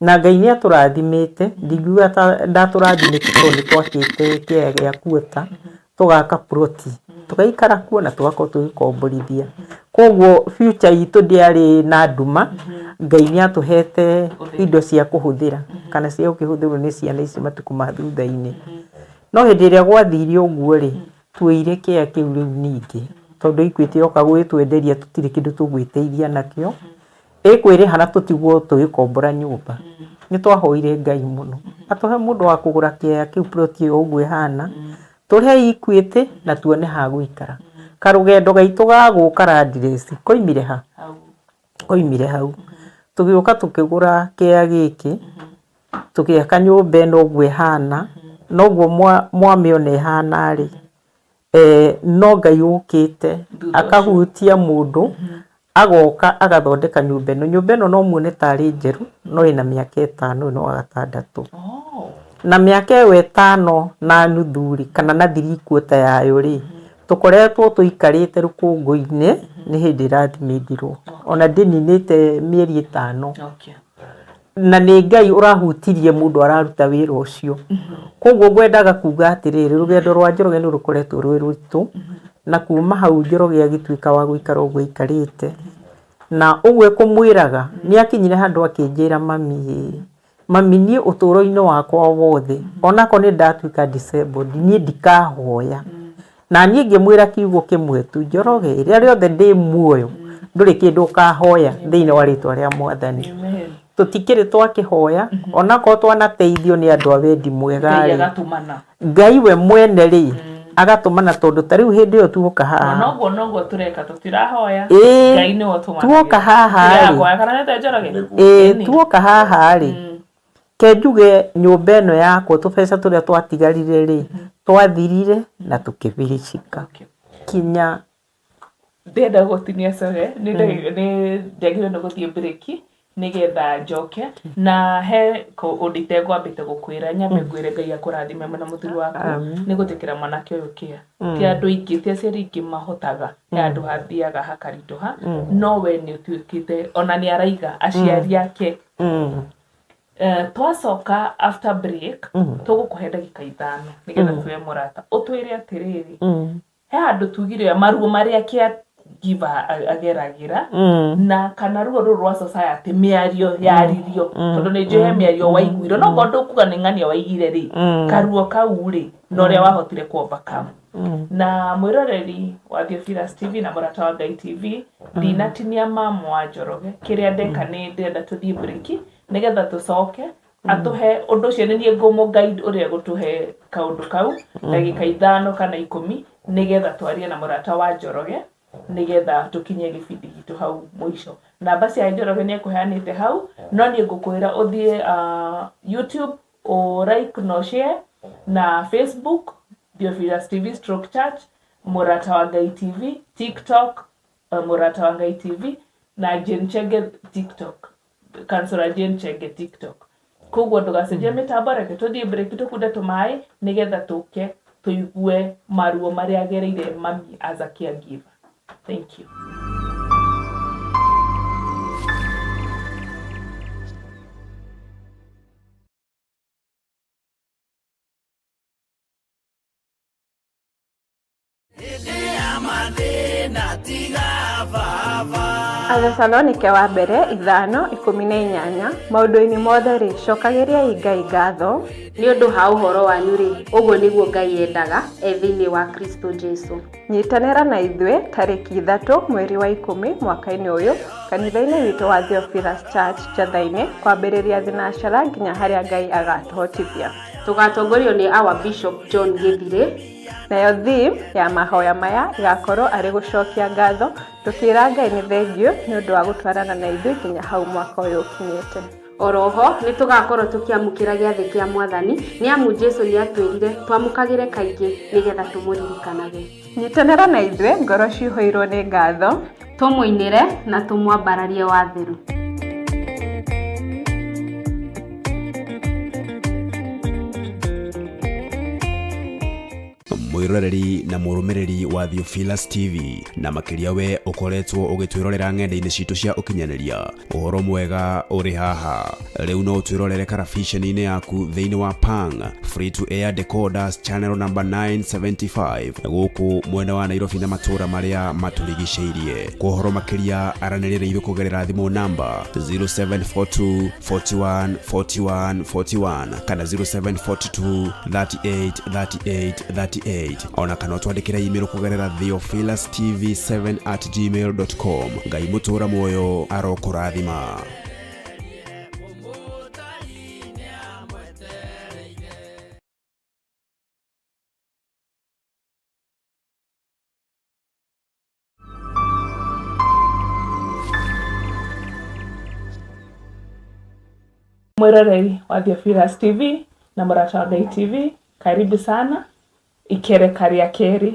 Na Ngai nĩ atũrathimĩte, ndingiuga ta ndatũrathimĩte tondũ nĩ twakĩte kĩaya gĩa kuota, tũgaka ploti, tũgaikara kuo na tũgakorwo tũgĩkomborithia. Koguo future itũ ndĩarĩ na nduma, Ngai nĩ atũhete indo cia kũhũthĩra kana cia gũkĩhũthĩrwo nĩ ciana ici matukũ ma thutha-inĩ. No hĩndĩ ĩrĩa gwathire ũguo rĩ, tuoire kĩaya kĩu rĩu ningĩ, tondũ Equity yoka gũgĩtwenderia tũtirĩ kĩndũ tũgwĩteithia nakĩo, ĩkwĩrĩha na tũtigwo tũgĩkombora nyũmba. Nĩ twahoire Ngai mũno atũhe mũndũ wa kũgũra kĩaya kĩu plot ĩyo ũguo ĩhana, tũrĩhe Equity na tuone ha gũikara. Karũgendo gaitũ ga gũka Landless koimire ha? Koimire hau. Tũgĩũka tũkĩgũra kĩaya gĩkĩ, tũgĩaka nyũmba ĩno ũguo ĩhana, na ũguo mwamĩona ĩhana rĩ, no Ngai ũkĩte akahutia mũndũ, agoka agathondeka nyũmba ĩno. Nyũmba ĩno no muone tarĩ njerũ, no ĩna mĩaka 5 ĩno wa gatandatũ. Na mĩaka ĩyo 5 na nuthu rĩ, kana na three quarter yayo rĩ, tũkoretwo tũikarĩte rũkũngũ-inĩ, nĩ hĩndĩ ĩrathimĩndirwo. Ona ndĩninĩte mĩeri 5. Na nĩ Ngai ũrahutirie mũndũ araruta wĩra ũcio. Koguo ngwendaga kuga atĩrĩrĩ, rũgendo rwa Njoroge nĩ rũkoretwo rwĩ rũritũ, na kuma hau Njoroge agĩtuĩka wa gũikara ũguo aikarĩte, na ũguo ĩkũmwĩraga, nĩ akinyire handũ akĩnjĩra mami ĩ, mami niĩ ũtũũro-inĩ wakwa wothe, onakorwo nĩ ndatuĩka disabled, niĩ ndikahoya. Na niĩ ngĩmwĩra kiugo kĩmwe tu, Njoroge, rĩrĩa rĩothe ndĩ muoyo, ndũrĩ kĩndũ ũkahoya thĩinĩ wa rĩtwa rĩa Mwathani. Tũtikĩrĩ twakĩhoya, onakorwo twanateithio nĩ andũ a wendi mwega Ngai rĩ, agatũmana. Ngai we mwene rĩ, agatũmana tondũ ta rĩu hĩndĩ ĩyo tuoka haha. Noguo noguo tũreka tũtirahoya. Ĩĩ, Ngai nĩwe ũtũmanagĩra. Tuoka haha rĩ. Tũtirahoya kana nĩ Njoroge? Ĩĩ, Ĩni. Tuoka haha rĩ, ke njuge nyũmba ĩno yakwa tũbeca tũrĩa twatigarire rĩ, twathirire na tũkĩbiricika. Kinya Ndĩrenda gũtinia coge nĩ ndagĩrĩirwo nĩ gũthiĩ break nĩgetha njoke na he ũndũ itekwambĩte gũkwĩra, nyambe ngwĩre Ngai akũrathime mwena mũthuri waku nĩ gwĩtĩkĩra mwanake ũyũ kĩa ti andũ aingĩ, ti aciari aingĩ mahotaga, he handũ hathiaga hakaritũha, no we nĩ ũtuĩkĩte ona nĩ araiga aciari ake. Twacoka after break tũgũkũhe ndagĩka 5 nĩgetha tuoe mũrata ũtwĩre atĩrĩrĩ, he handũ tugire maruo marĩa caregiver ageragĩra na kana ruo rũrũ rwa society, mĩario yaririo, tondũ nĩ njũĩ he mĩario waiguire no korwo ndũkuga nĩ ng'ania waigire rĩ, karuo kau rĩ na ũrĩa wahotire ku overcome. Na mwĩroreri wa Theophilus TV na mũrata wa Ngai TV, ndinatinia mamu wa Njoroge, kĩrĩa ndeka nĩ ndĩrenda tũthiĩ break nĩgetha tũcoke atũhe ũndũ ũcio. Nĩ niĩ ngũmũ guide ũrĩa gũtũhe kaũndũ kau ndagĩka 5 kana 10 nĩgetha twarie na mũrata wa Njoroge nĩgetha tũkinye gĩbindi gitũ hau mũico. Namba cia Njoroge nĩ ekũheanĩte hau, no niĩ ngũkwĩra ũthiĩ YouTube, ũ like na share, na Facebook. Theophilus TV stroke church, Mũrata wa Ngai TV, TikTok, Mũrata wa Ngai TV na Jane Chege TikTok, Counselor Jane Chege TikTok. Koguo ndũgacenjie mĩtambo, reke tũthiĩ break tũkunde tũmaĩ nĩgetha tũke tũigue maruo marĩa agereire mami as a caregiver. Thank you. Athesalonike wa mbere 5:18, Maũndũ-inĩ mothe-rĩ, cokagĩriai Ngai ngatho, Nĩ ũndũ ha ũhoro wanyu-rĩ, ũguo nĩguo Ngai endaga, e thĩinĩ wa Kristo Jesu. Nyitanĩra na ithuĩ tarĩki 3 mweri wa 10 mwaka-inĩ ũyũ kanitha-inĩ witũ wa Theophilus Church Njatha-inĩ kwambĩrĩria thinacara nginya harĩa Ngai agatũhotithia. Tũgatongorio nĩ Our Bishop John Gĩthirĩ. Nayo theme ya mahoya maya ĩgakorwo arĩ gũcokia ngatho tũkĩra Ngai nĩ thengiũ nĩ ũndũ wa gũtwarana na ithuĩ nginya hau mwaka ũyũ ũkinyĩte. Oroho nĩ tũgakorwo tũkĩamũkĩra gĩathĩ kĩa Mwathani, nĩ amu Jesu nĩ atwĩrire twamũkagĩre kaingĩ nĩgetha tũmũririkanage. Nyitanĩra na ithuĩ ngoro cihũirwo nĩ ngatho, Tũmũinĩre na tũmwambararie watheru. Mwiroreri na mũrũmĩrĩri wa Theophilus TV na makĩria we ũkoretwo ũgĩtwĩrorera ng'enda-inĩ citũ cia ũkinyanĩria, ũhoro mwega ũrĩ haha. Rĩu no ũtwĩrorere karabiceni-inĩ yaku thĩinĩ wa Pang Free to Air Decoders channel number 975 gũkũ mwena wa Nairobi na matũũra marĩa matũrigicĩirie. Kwa ũhoro makĩria aranĩria na ithuĩ kũgerera thimũ namba 0742 41 41 41 kana 0742 38 38 38, ona kana ũtwandĩkĩre email kũgerera theophilustv7@gmail.com. Ngai mũtũũra muoyo arokũrathima. Mwiroreri wa Theophilus TV na Mũrata wa Ngai TV, karibu sana ikereka rĩa kerĩ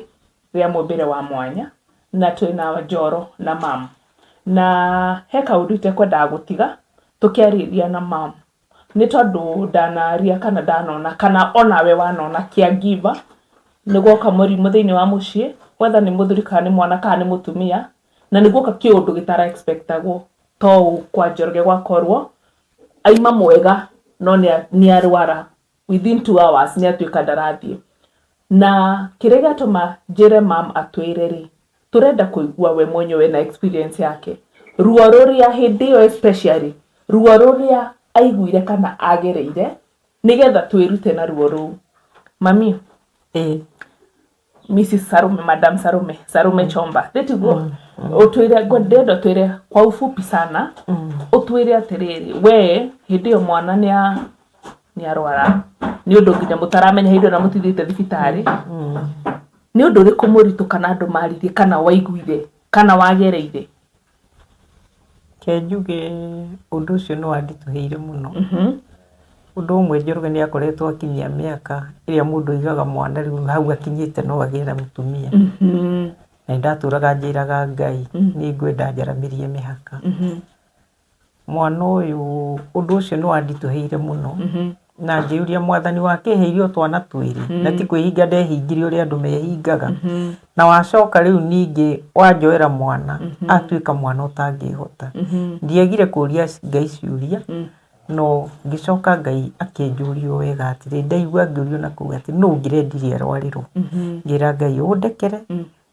rĩa mũmbĩre wa mwanya, na twĩna Njoro na mam, na he kaũndũ itekwendaga gũtiga tũkĩarĩria na mam, nĩ tondũ ndanaria kana ndanona kana onawe wanona caregiver nĩ guoka mũrimũ thĩinĩ wa mũciĩ, whether nĩ mũthuri kana nĩ mwana kana nĩ mũtumia, na nĩ guoka kĩũndũ gĩtara expectagwo to ũũ kwa Njoroge gwakorwo aima mwega no nĩ arwara within 2 hours nĩ atuĩka ndarathiĩ. Na kĩrĩa gĩatũma njĩre mam atwĩre rĩ, tũrenda kũigua we mwenyewe na experience yake, ruo rũrĩa hĩndĩ ĩyo, especially ruo rũrĩa aiguire kana agereire, nĩgetha twĩrute na ruo rũu. Mami, Mrs. Sarume, Madam Sarume, Sarume Chomba, thĩtiguo ũtwĩre, ndĩrenda ũtwĩre kwa ufupi sana, ũtwĩre atĩrĩrĩ, we hĩndĩ ĩyo mwana nĩ arwara, nĩ ũndũ nginya mũtaramenya hĩndĩ ĩyo na mũtithiĩte thibitarĩ, nĩ ũndũ ũrĩkũ mũritũ kana andũ maririe kana waiguire kana wagereire? Ke njuge ũndũ ũcio nĩ wanditũhĩire mũno. Ũndũ ũmwe, Njoroge nĩ akoretwo akinyia mĩaka ĩrĩa mũndũ aigaga mwana rĩu hau akinyĩte no agĩe na mũtumia. Na nĩ ndatũraga njĩraga Ngai nĩ ngwenda njaramĩrie mĩhaka. Mwana ũyũ, ũndũ ũcio nĩ wanditũhĩire mũno. Na ngĩũria Mwathani wakĩheire o twana twĩrĩ, na ti kwĩhinga ndehingire ũrĩa andũ mehingaga. Na wacoka rĩu ningĩ wanjoera mwana, atuĩka mwana ũtangĩhota. Ndiagire kũria Ngai ciũria, no ngĩcoka Ngai akĩnjũria o wega atĩrĩ, ndaigua ngĩũrio na kũu atĩ nũ ũngĩrendire arwarĩrwo. Ngĩra Ngai ũndekere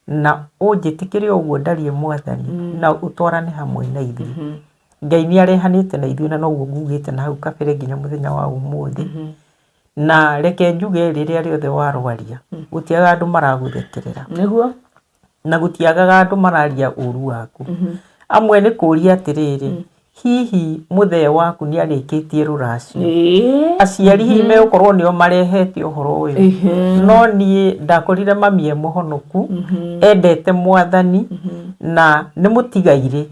na ũnjĩtĩkĩre ũguo ndariĩ Mwathani, na ũtwarane hamwe na ithuĩ. Ngai nĩ arehanĩte na ithuĩ, na noguo ngugĩte na hau kabere nginya mũthenya wa ũmũthĩ. Na reke njuge, rĩrĩa rĩothe warwaria, gũtiagaga andũ maragũthekerera. Na gũtiagaga andũ mararia ũru waku. Amwe nĩ kũria atĩrĩrĩ, hihi mũthee waku nĩ arĩkĩtie rũracio? Aciari hihi megũkorwo nĩo marehete ũhoro ũyũ. No niĩ ndakorire mami e mũhonoku, endete Mwathani, na nĩ mũtigairĩ,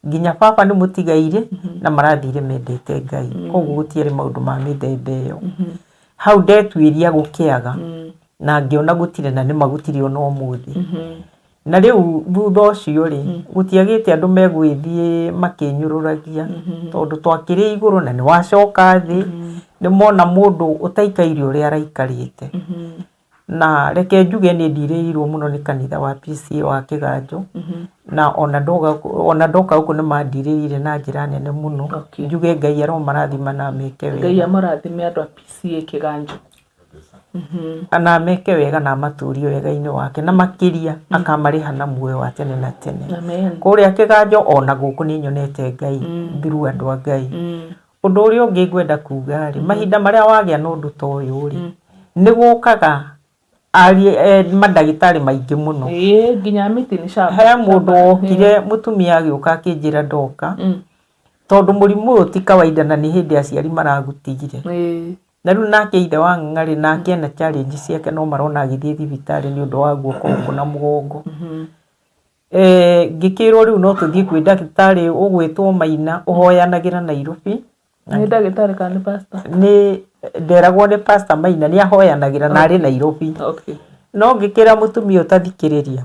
nginya baba nĩ mũtigairĩ, na marathire mendete Ngai. Koguo gũtiarĩ maũndũ ma mĩthemba ĩyo. Hau ndetuĩria gũkĩaga. Na ngĩona gũtirĩ na nĩma gũtirĩ ona ũmũthĩ. Na rĩu thutha ũcio rĩ, gũtiagĩte andũ megwĩthiĩ makĩnyũrũragia, tondũ twakĩrĩ igũrũ na nĩ wacoka thĩ, nĩ mona mũndũ ũtaikaire ũrĩa araikarĩte. Na reke njuge nĩ ndirĩirwo mũno nĩ kanitha wa PCEA wa Kĩganjo, na ona ndoka ona ndoka gũkũ nĩ mandirĩrĩire na njĩra nene mũno. Njuge Ngai aromarathima na ameke wega. Ngai amũrathime andũ a PCEA Kĩganjo. Na ameke wega na amatũrie wega-inĩ wake na makĩria akamarĩha na muoyo wa tene na tene. Amen. Kũrĩa kĩganjo ona gũkũ nĩ nyonete Ngai through andũ a Ngai. Ũndũ ũrĩa ũngĩ ngwenda kuga rĩ, mahinda marĩa wagĩa na ũndũ ta ũyũ rĩ, nĩ gũkaga mandagĩtarĩ maingĩ mũno. Ĩĩ nginya mĩtĩ nĩ shamba. He mũndũ wokire mũtumia agĩũka akĩnjĩra ndoka, tondũ mũrimũ ũyũ ti kawaida na nĩ hĩndĩ aciari maragũtigire. Na rĩu nake ithe wa Ng'ang'a-rĩ, nake ena challenge ciake no marona agĩthiĩ thibitarĩ nĩ ũndũ wa guoko gũkũ na mũgongo. Ngĩkĩrwo rĩu no tũthiĩ kwĩ ndagĩtarĩ ũgwĩtwo Maina ũhoyanagĩra Nairobi. Nĩ ndagĩtarĩ kana nĩ pastor? Nĩ nderagwo nĩ pastor Maina nĩ ahoyanagĩra na arĩ Nairobi. No ngĩkĩra mũtumia ũyũ ta thikĩrĩria,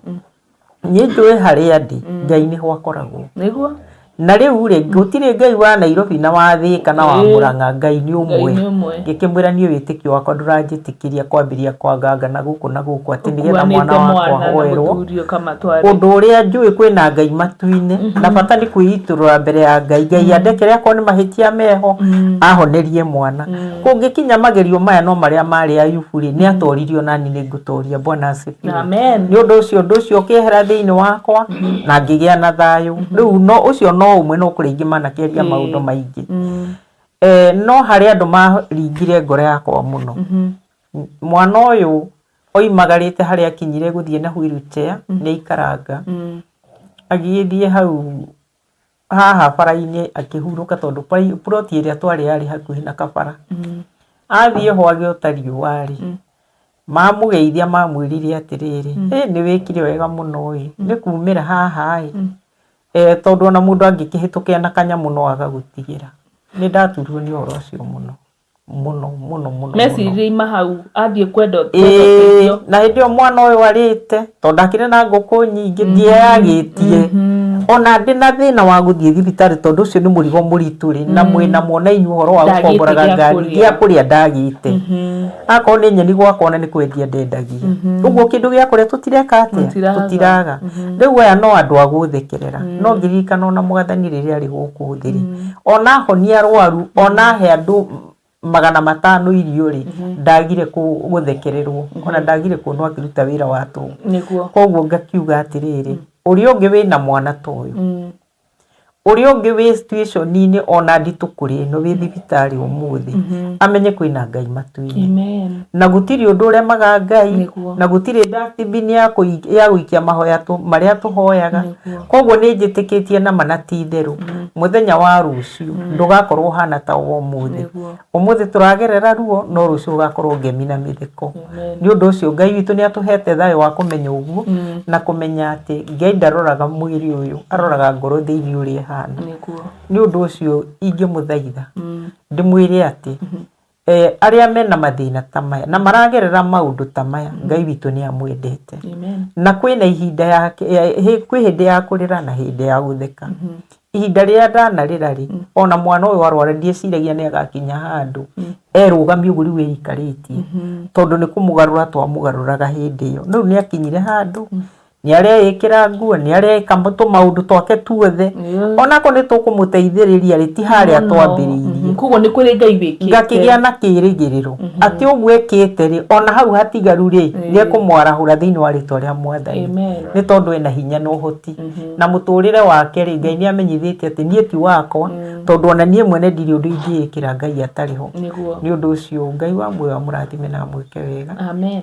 niĩ njũĩ harĩa ndĩ Ngai nĩho akoragwo. Nĩguo. Na rĩu rĩ, gũtirĩ Ngai wa Nairobi na wa Thĩka na wa Mũrang'a, Ngai nĩ ũmwe. Ngai nĩ ũmwe. Ngĩkĩmwĩra niĩ wĩtĩkio wakwa ndũranjĩtĩkĩria kwambĩrĩria kwanganga na gũkũ na gũkũ atĩ nĩgetha mwana Ũkuanĩte wakwa mwana na ahoerwo. mũthuri ũkamatware. Ũndũ ũrĩa njũĩ kwĩna Ngai matu-inĩ, na bata nĩ kwĩitũrũra mbere ya Ngai, Ngai andekere akorwo nĩ mahĩtia meho, ahonerie mwana. Kũngĩkinya magerio maya no marĩa marĩ Ayubu rĩ, nĩ atoririo nani nĩ ngũtoria. Bwana asifiwe. Amen. Nĩ ũndũ ũcio ũndũ ũcio ũkĩehera thĩinĩ wakwa na ngĩgĩa na thayũ. Rĩu no ũcio no ũmwe no kũrĩ ingĩ manakĩaria maũndũ maingĩ. No harĩ andũ maringire ngoro yakwa mũno. Mwana ũyũ oimagarĩte harĩa akinyire gũthiĩ na wheelchair nĩ aikaranga. Agĩgĩthiĩ hau haha bara-inĩ akĩhurũka tondũ plot ĩrĩa twarĩ yarĩ hakuhĩ na kabara. Athiĩ ho agĩota riũa rĩ, mamũgeithia mamwĩrire atĩrĩrĩ, ĩ nĩ wĩkire wega mũno ĩ, nĩ kumĩra haha ĩ, tondũ ona mũndũ angĩkĩhĩtũkĩra na kanyamũ no agagũtigĩra. Nĩ ndaturirwo nĩ ũhoro ũcio mũno. Mũno mũno mũno mũno. Meciririe ima hau athiĩ kwenda Ĩĩ, ũteithio. na hĩndĩ ĩyo mwana ũyũ arĩte tondũ ndakĩrĩ na ngũkũ nyingĩ ndieyagĩtie ona ndĩ na thĩna wa gũthiĩ thibitarĩ tondũ ũcio nĩ mũrigo mũritũ rĩ na mwĩna mwana inyuĩ ũhoro wa Ndagĩte gũkomboraga gĩa ngari kũrĩa. gĩa kũrĩa ndagĩte akorwo nĩ nyeni gwakwa ona nĩ kwendia ndendagia ũguo kĩndũ gĩa kũrĩa tũtireka atĩa Mũtiraga. tũtiraga rĩu aya no andũ a gũthekerera no ngĩririkana ona mwathani rĩrĩa arĩ gũkũ thĩ rĩ ona ahonia arwaru ona ahe andũ 500 irio rĩ ndagire gũthekererwo ona ndagire kuonwo akĩruta wĩra wa tũhũ. Nĩguo. Koguo ngakiuga atĩrĩrĩ ũrĩa ũngĩ wĩna mwana ta ũyũ ũrĩa ũngĩ wĩ situation-inĩ ona nditũ kũrĩ ĩno wĩ thibitarĩ ũmũthĩ amenye kwĩna Ngai matu-inĩ. Amen. Na gũtirĩ ũndũ ũremaga Ngai Nĩguo. na gũtirĩ dustbin ya gũikia mahoya marĩa tũhoyaga. Nĩguo. Koguo nĩ njĩtĩkĩtie na ma na ti itherũ mũthenya wa rũciũ ndũgakorwo ũhana ta wa ũmũthĩ. Nĩguo. Ũmũthĩ tũragerera ruo no rũciũ rũgakorwo ngemi na mĩtheko. Amen. Nĩ ũndũ ũcio Ngai witũ nĩ atũhete thayũ wa kũmenya ũguo na kũmenya atĩ Ngai ndaroraga mwĩrĩ ũyũ, aroraga ngoro thĩinĩ ũrĩa ĩhana. Nĩguo. Nĩ ũndũ ũcio ingĩmũthaitha ndĩmwĩre atĩ arĩa mena mathĩna ta maya na maragerera maũndũ ta maya, Ngai witũ nĩ amwendete. Amen. Na kwĩna ihinda yake, kwĩ hĩndĩ ya kũrĩra na hĩndĩ ya gũtheka. Ihinda rĩrĩa ndanarĩra rĩ, ona mwana ũyũ arwara ndieciragia nĩ agakinya handũ erũgamie ũguo rĩu eikarĩtie, tondũ nĩ kũmũgarũra twamũgarũraga hĩndĩ ĩyo. Rĩu nĩ akinyire handũ nĩ areĩkĩra nguo, nĩ areka tũmaũndũ twake tuothe, onakorwo nĩ tũkũmũteithĩrĩria rĩ, ti harĩa twambĩrĩirie. Koguo nĩ kũrĩ Ngai wĩkĩte. Ngakĩgĩa na kĩĩrĩgĩrĩro atĩ ũguo ekĩte rĩ, ona hau hatigaru rĩ, nĩ ekũmwarahũra thĩinĩ wa rĩtwa rĩa Mwathani. Amen. Nĩ tondũ ena hinya na ũhoti. Na mũtũrĩre wake rĩ, Ngai nĩ amenyithĩtie atĩ niĩ ti wakwa, tondũ ona niĩ mwene ndirĩ ũndũ ingĩĩkĩra Ngai atarĩ ho. Nĩguo. Nĩ ũndũ ũcio Ngai wa muoyo amũrathime na amwĩke wega. Amen.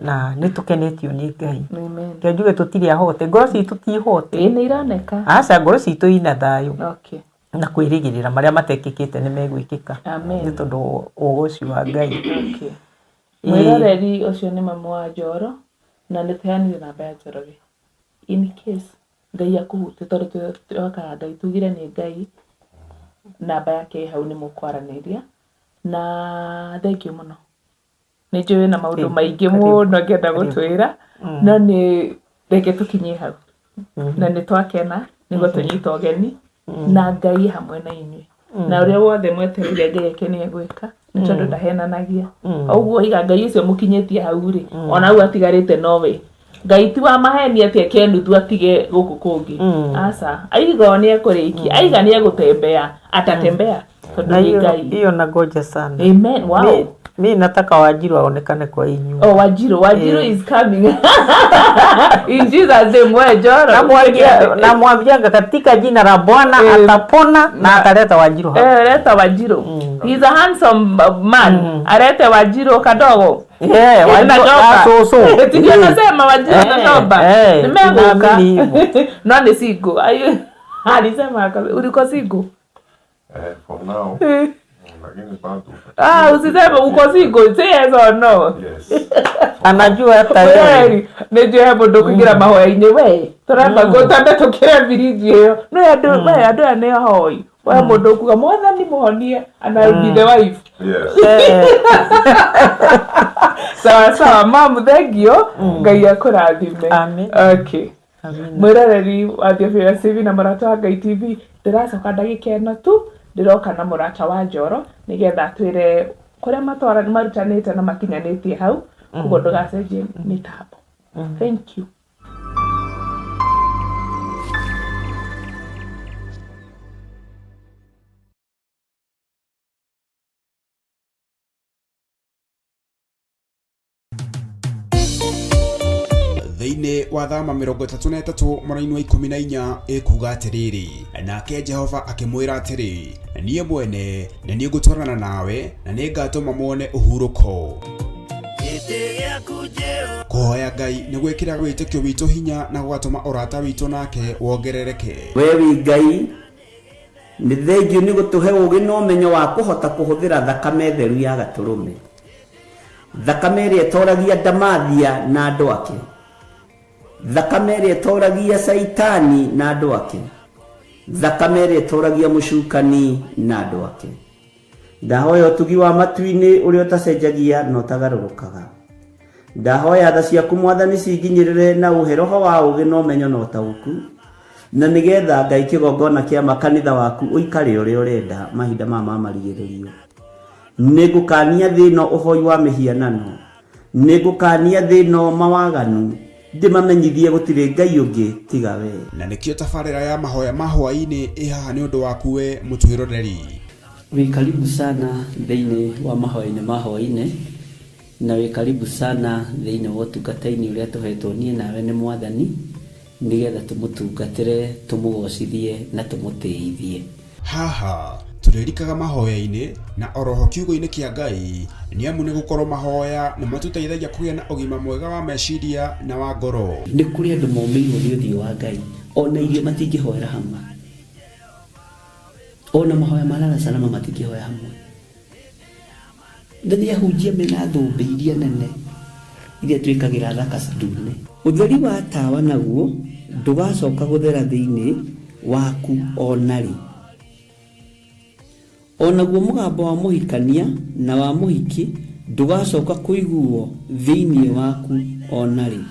Na nĩ tũkenetio nĩ Ngai. Amen. Reke njuge tũtirĩ ahote, ngoro citũ ti hote. Ĩĩ nĩ ironeka. Aca, ngoro citũ ina thayũ. Okay. Na kwĩrĩgĩrĩra marĩa matekĩkĩte nĩ megwĩkĩka. Amen. Nĩ tondũ ũgoci wa Ngai. Okay. Mwĩroreri ũcio nĩ mamu wa Njoro na nĩ tũheanire namba ya Njoroge. In case Ngai akũhutie tondũ twĩhokaga Ngai tugire nĩ Ngai namba yake ĩ hau nĩ mũkwaranĩria na thengiũ mũno. Nĩ njũĩ wĩna maũndũ Karibu, maingĩ karibu, mũno angĩenda karibu. gũtwĩra, no nĩ reke tũkinyie hau. Na nĩ twakena nĩguo tũnyita ũgeni na Ngai hamwe na inyuĩ. Na ũrĩa wothe mwetereire Ngai eke nĩ egwĩka, nĩ tondũ ndahenanagia. Ũguo iga Ngai ũcio mũkinyĩtie hau rĩ, ona hau atigarĩte nowe. Ngai ti wa maheni atĩ eke nuthu atige gũkũ kũngĩ. Aca, aiga o nĩ ekũrĩkia, aiga nĩ egũtembea, atatembea tondũ Na nĩ hiyo Ngai. hiyo nangoja sana. Amen. Wow. Mi nataka Wanjiru aonekane kwa hii nyumba. Oh, Wanjiru, Wanjiru is coming. In Jesus name, we Njoro. Namwambianga katika jina la Bwana atapona na ataleta Wanjiru hapa. Eh, leta Wanjiru. He's a handsome man. Arete Wanjiru kadogo. Yeah, Na Wanjiru Shoba. ah, so. Ndio nasema Wanjiru na Shoba. Nimeanguka. Tunaamini hivyo. No ni single. Alisema ulikuwa single? Eh, for now. Lakini bado. Ah, usiseme uko single. Say yes or no. Yes. Anajua hata yeye. Kweli nä njå he må ndå kå ingä ra mahoya-inä we tå ramba tambe tå kä re biriji ä yo no andå we andå aya nä ahoi we må ndå kuga mwathani må honie and I'll be the wife. Yes. Sawa sawa mam, thank you, Ngai akå rathime. Amen. Okay. Amina. Mwĩroreri wa Theophilus TV na Mũrata wa Ngai TV, ndĩracoka ndagĩka ĩno tu ndĩroka na mũrata wa Njoro nĩgetha atwĩre kũrĩa matwara marutanĩte na makinyanĩtie hau, koguo ndũgacenjie mĩtambo. Thank you. Thĩinĩ wa thama 33 mwena-inĩ wa 14 ĩkuga atĩrĩrĩ, nake Jehova akĩmwĩra atĩrĩ, niĩ mwene nĩ niĩ ngũtwarana nawe na nĩ ngatũma muone ũhurũko. Kũhoya Ngai nĩ gwĩkĩraga wĩtĩkio witũ hinya na gũgatũma ũrata witũ nake wongerereke. We wĩ Ngai, nĩ thengio nĩ gũtũhe ũũgĩ na ũmenyo wa kũhota kũhũthĩra thakame theru ya gatũrũme, thakame ĩrĩa ĩtoragia ndamathia na andũ ake, thakame ĩrĩa ĩtoragia caitani na andũ ake, thakame ĩrĩa ĩtoragia mũcukani na andũ ake. Ndahoya ũtugi wa matu-inĩ ũrĩa ũtacenjagia na ũtagarũrũkaga. Ndahoya tha ciaku Mwathani cinginyĩrĩre na ũhe roho wa ũũgĩ na ũmenyo na ũtaũku, na nĩgetha Ngai kĩgongona kĩa makanitha waku ũikare ũrĩa ũrenda mahinda maya ma marigĩrĩrio. Nĩngũkania thĩ ĩno ũhoi wa mĩhianano, nĩngũkania thĩ ĩno mawaganu, ndĩmamenyithie gũtirĩ Ngai ũngĩ tiga we. Na nĩkĩo tabarĩra ya mahoya ma hwaĩ-inĩ ĩ haha nĩ ũndũ waku we mũtwĩroreri. Wĩ karibu sana thĩinĩ wa mahoya-inĩ ma hwaĩ-inĩ, na wĩ karibu sana thĩinĩ wa ũtungata-inĩ ũrĩa tũhetwo niĩ nawe nĩ Mwathani, nĩgetha tũmũtungatĩre, tũmũgocithie na tũmũtĩithie. Haha tũrĩrikaga mahoya-inĩ na oroho kiugo-inĩ kĩa Ngai, nĩ amu nĩ gũkorwo mahoya nĩ matũteithagia kũgĩa na ũgima mwega wa meciria na wa ngoro. Nĩ kũrĩ andũ momĩirwo nĩ ũthiũ wa Ngai, ona irio matingĩhoera hamwe, ona mahoya ma lala salama matingĩhoya hamwe. Na nĩ ahunjia mena thũmbĩ iria nene iria twĩkagĩra thaka ndune. Ũtheri wa tawa naguo ndũgacoka gũthera thĩinĩ waku ona rĩ. Onaguo mũgambo wa mũhikania na wa mũhiki ndũgacoka kũiguo thĩinĩ waku ona rĩ.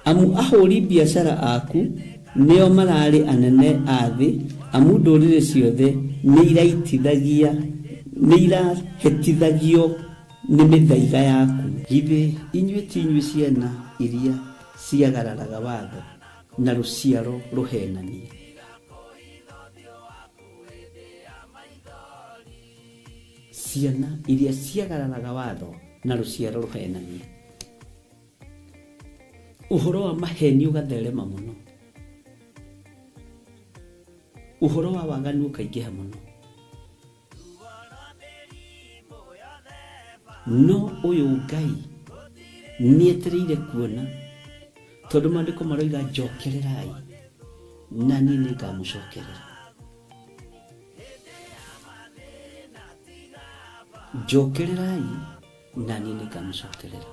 Amu ahũri biacara aku nĩo mararĩ anene a thĩ, amu ndũrĩrĩ ciothe nĩ irahĩtithagio nĩ mĩthaiga yaku. Githĩ inyuĩ ti inyuĩ ciana iria ciagararaga watho na rũciaro rũhenanie? Ciana iria ciagararaga watho na rũciaro rũhenanie. Ũhoro wa maheni ũgatherema mũno, ũhoro wa waganu ũkaingĩha mũno, no ũyũ Ngai nĩetereire kuona, tondũ maandĩko maroiga njokererai na niĩ nĩngamũcokerera. Njokererai na niĩ nĩngamũcokerera.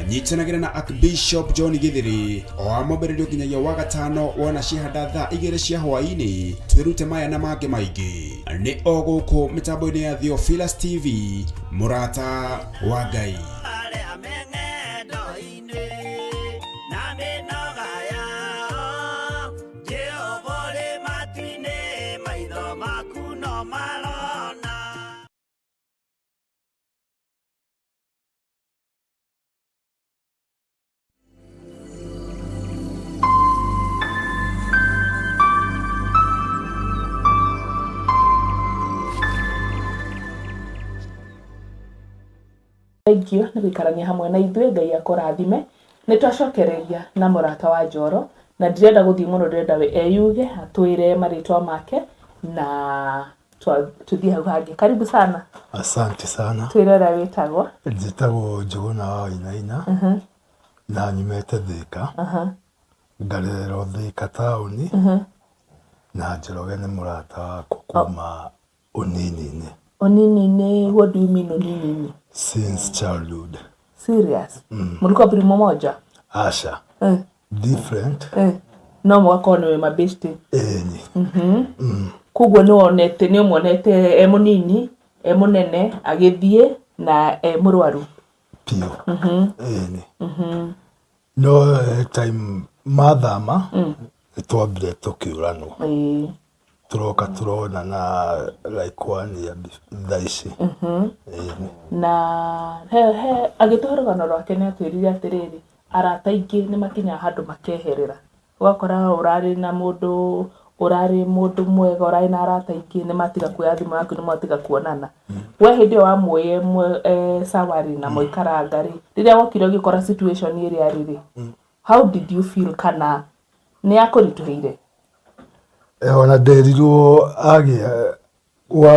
Nyitanagĩra na Archbishop John Githiri o wa mwambĩrĩrio nginyagia wa gatano wona ciahanda thaa 2 cia hwaĩ-inĩ, twĩrute maya na mangĩ maingĩ. Nĩ o gũkũ mĩtambo-inĩ ya Theophilus TV, mũrata wa Ngai. Arĩa me ng'endo-inĩ na mĩnoga yao, Jehova ũrĩ matu-inĩ, maitho maku no marona. Thengiũ nĩ gũikarania hamwe na ithuĩ, Ngai akũrathime. Nĩ twacokereria na mũrata wa Njoro, na ndirenda gũthiĩ mũno, ndĩrenda we eyuge, atwĩre marĩtwa make na tũthiĩ hau hangĩ. Karibu sana. Asante sana. Twĩre ũrĩa wĩtagwo. Njĩtagwo Njũgũna wa Wainaina na nyumĩte Thĩka, ngarererwo Thĩka taũni, na Njoroge nĩ mũrata wakwa kuma ũnini-inĩ. Ũnini-inĩ, what do you mean ũnini-inĩ? Since childhood. Serious? Mlikuwa primo moja? Aca. Different. No mũgakorwo nĩ mabeshte. Ĩni. Koguo nĩ wonete, nĩ ũmuonete e mũnini, e mũnene, agĩthiĩ na e mũrwaru. Piũ. Ĩni. No time mathama nĩ twambire tũkĩũranwo. Tũroka tũronana like one year thaa ici. Ĩni. Na he agĩtũhe rũgano rwake nĩ atwĩrire atĩrĩrĩ, arata aingĩ nĩ makinyaga handũ makeherera. Ũgakora ũrarĩ na mũndũ, ũrarĩ mũndũ mwega, ũrarĩ na arata aingĩ, nĩ matiga kuoya thimũ yaku, nĩ matiga kuonana. We hĩndĩ ĩyo wamũĩ sawa rĩ, na mwaikaranga rĩ, rĩrĩa wokire ũgĩkora situation ĩrĩa arĩ rĩ, how did you feel, kana nĩ yakũritũhĩire? Ona nderirwo agĩa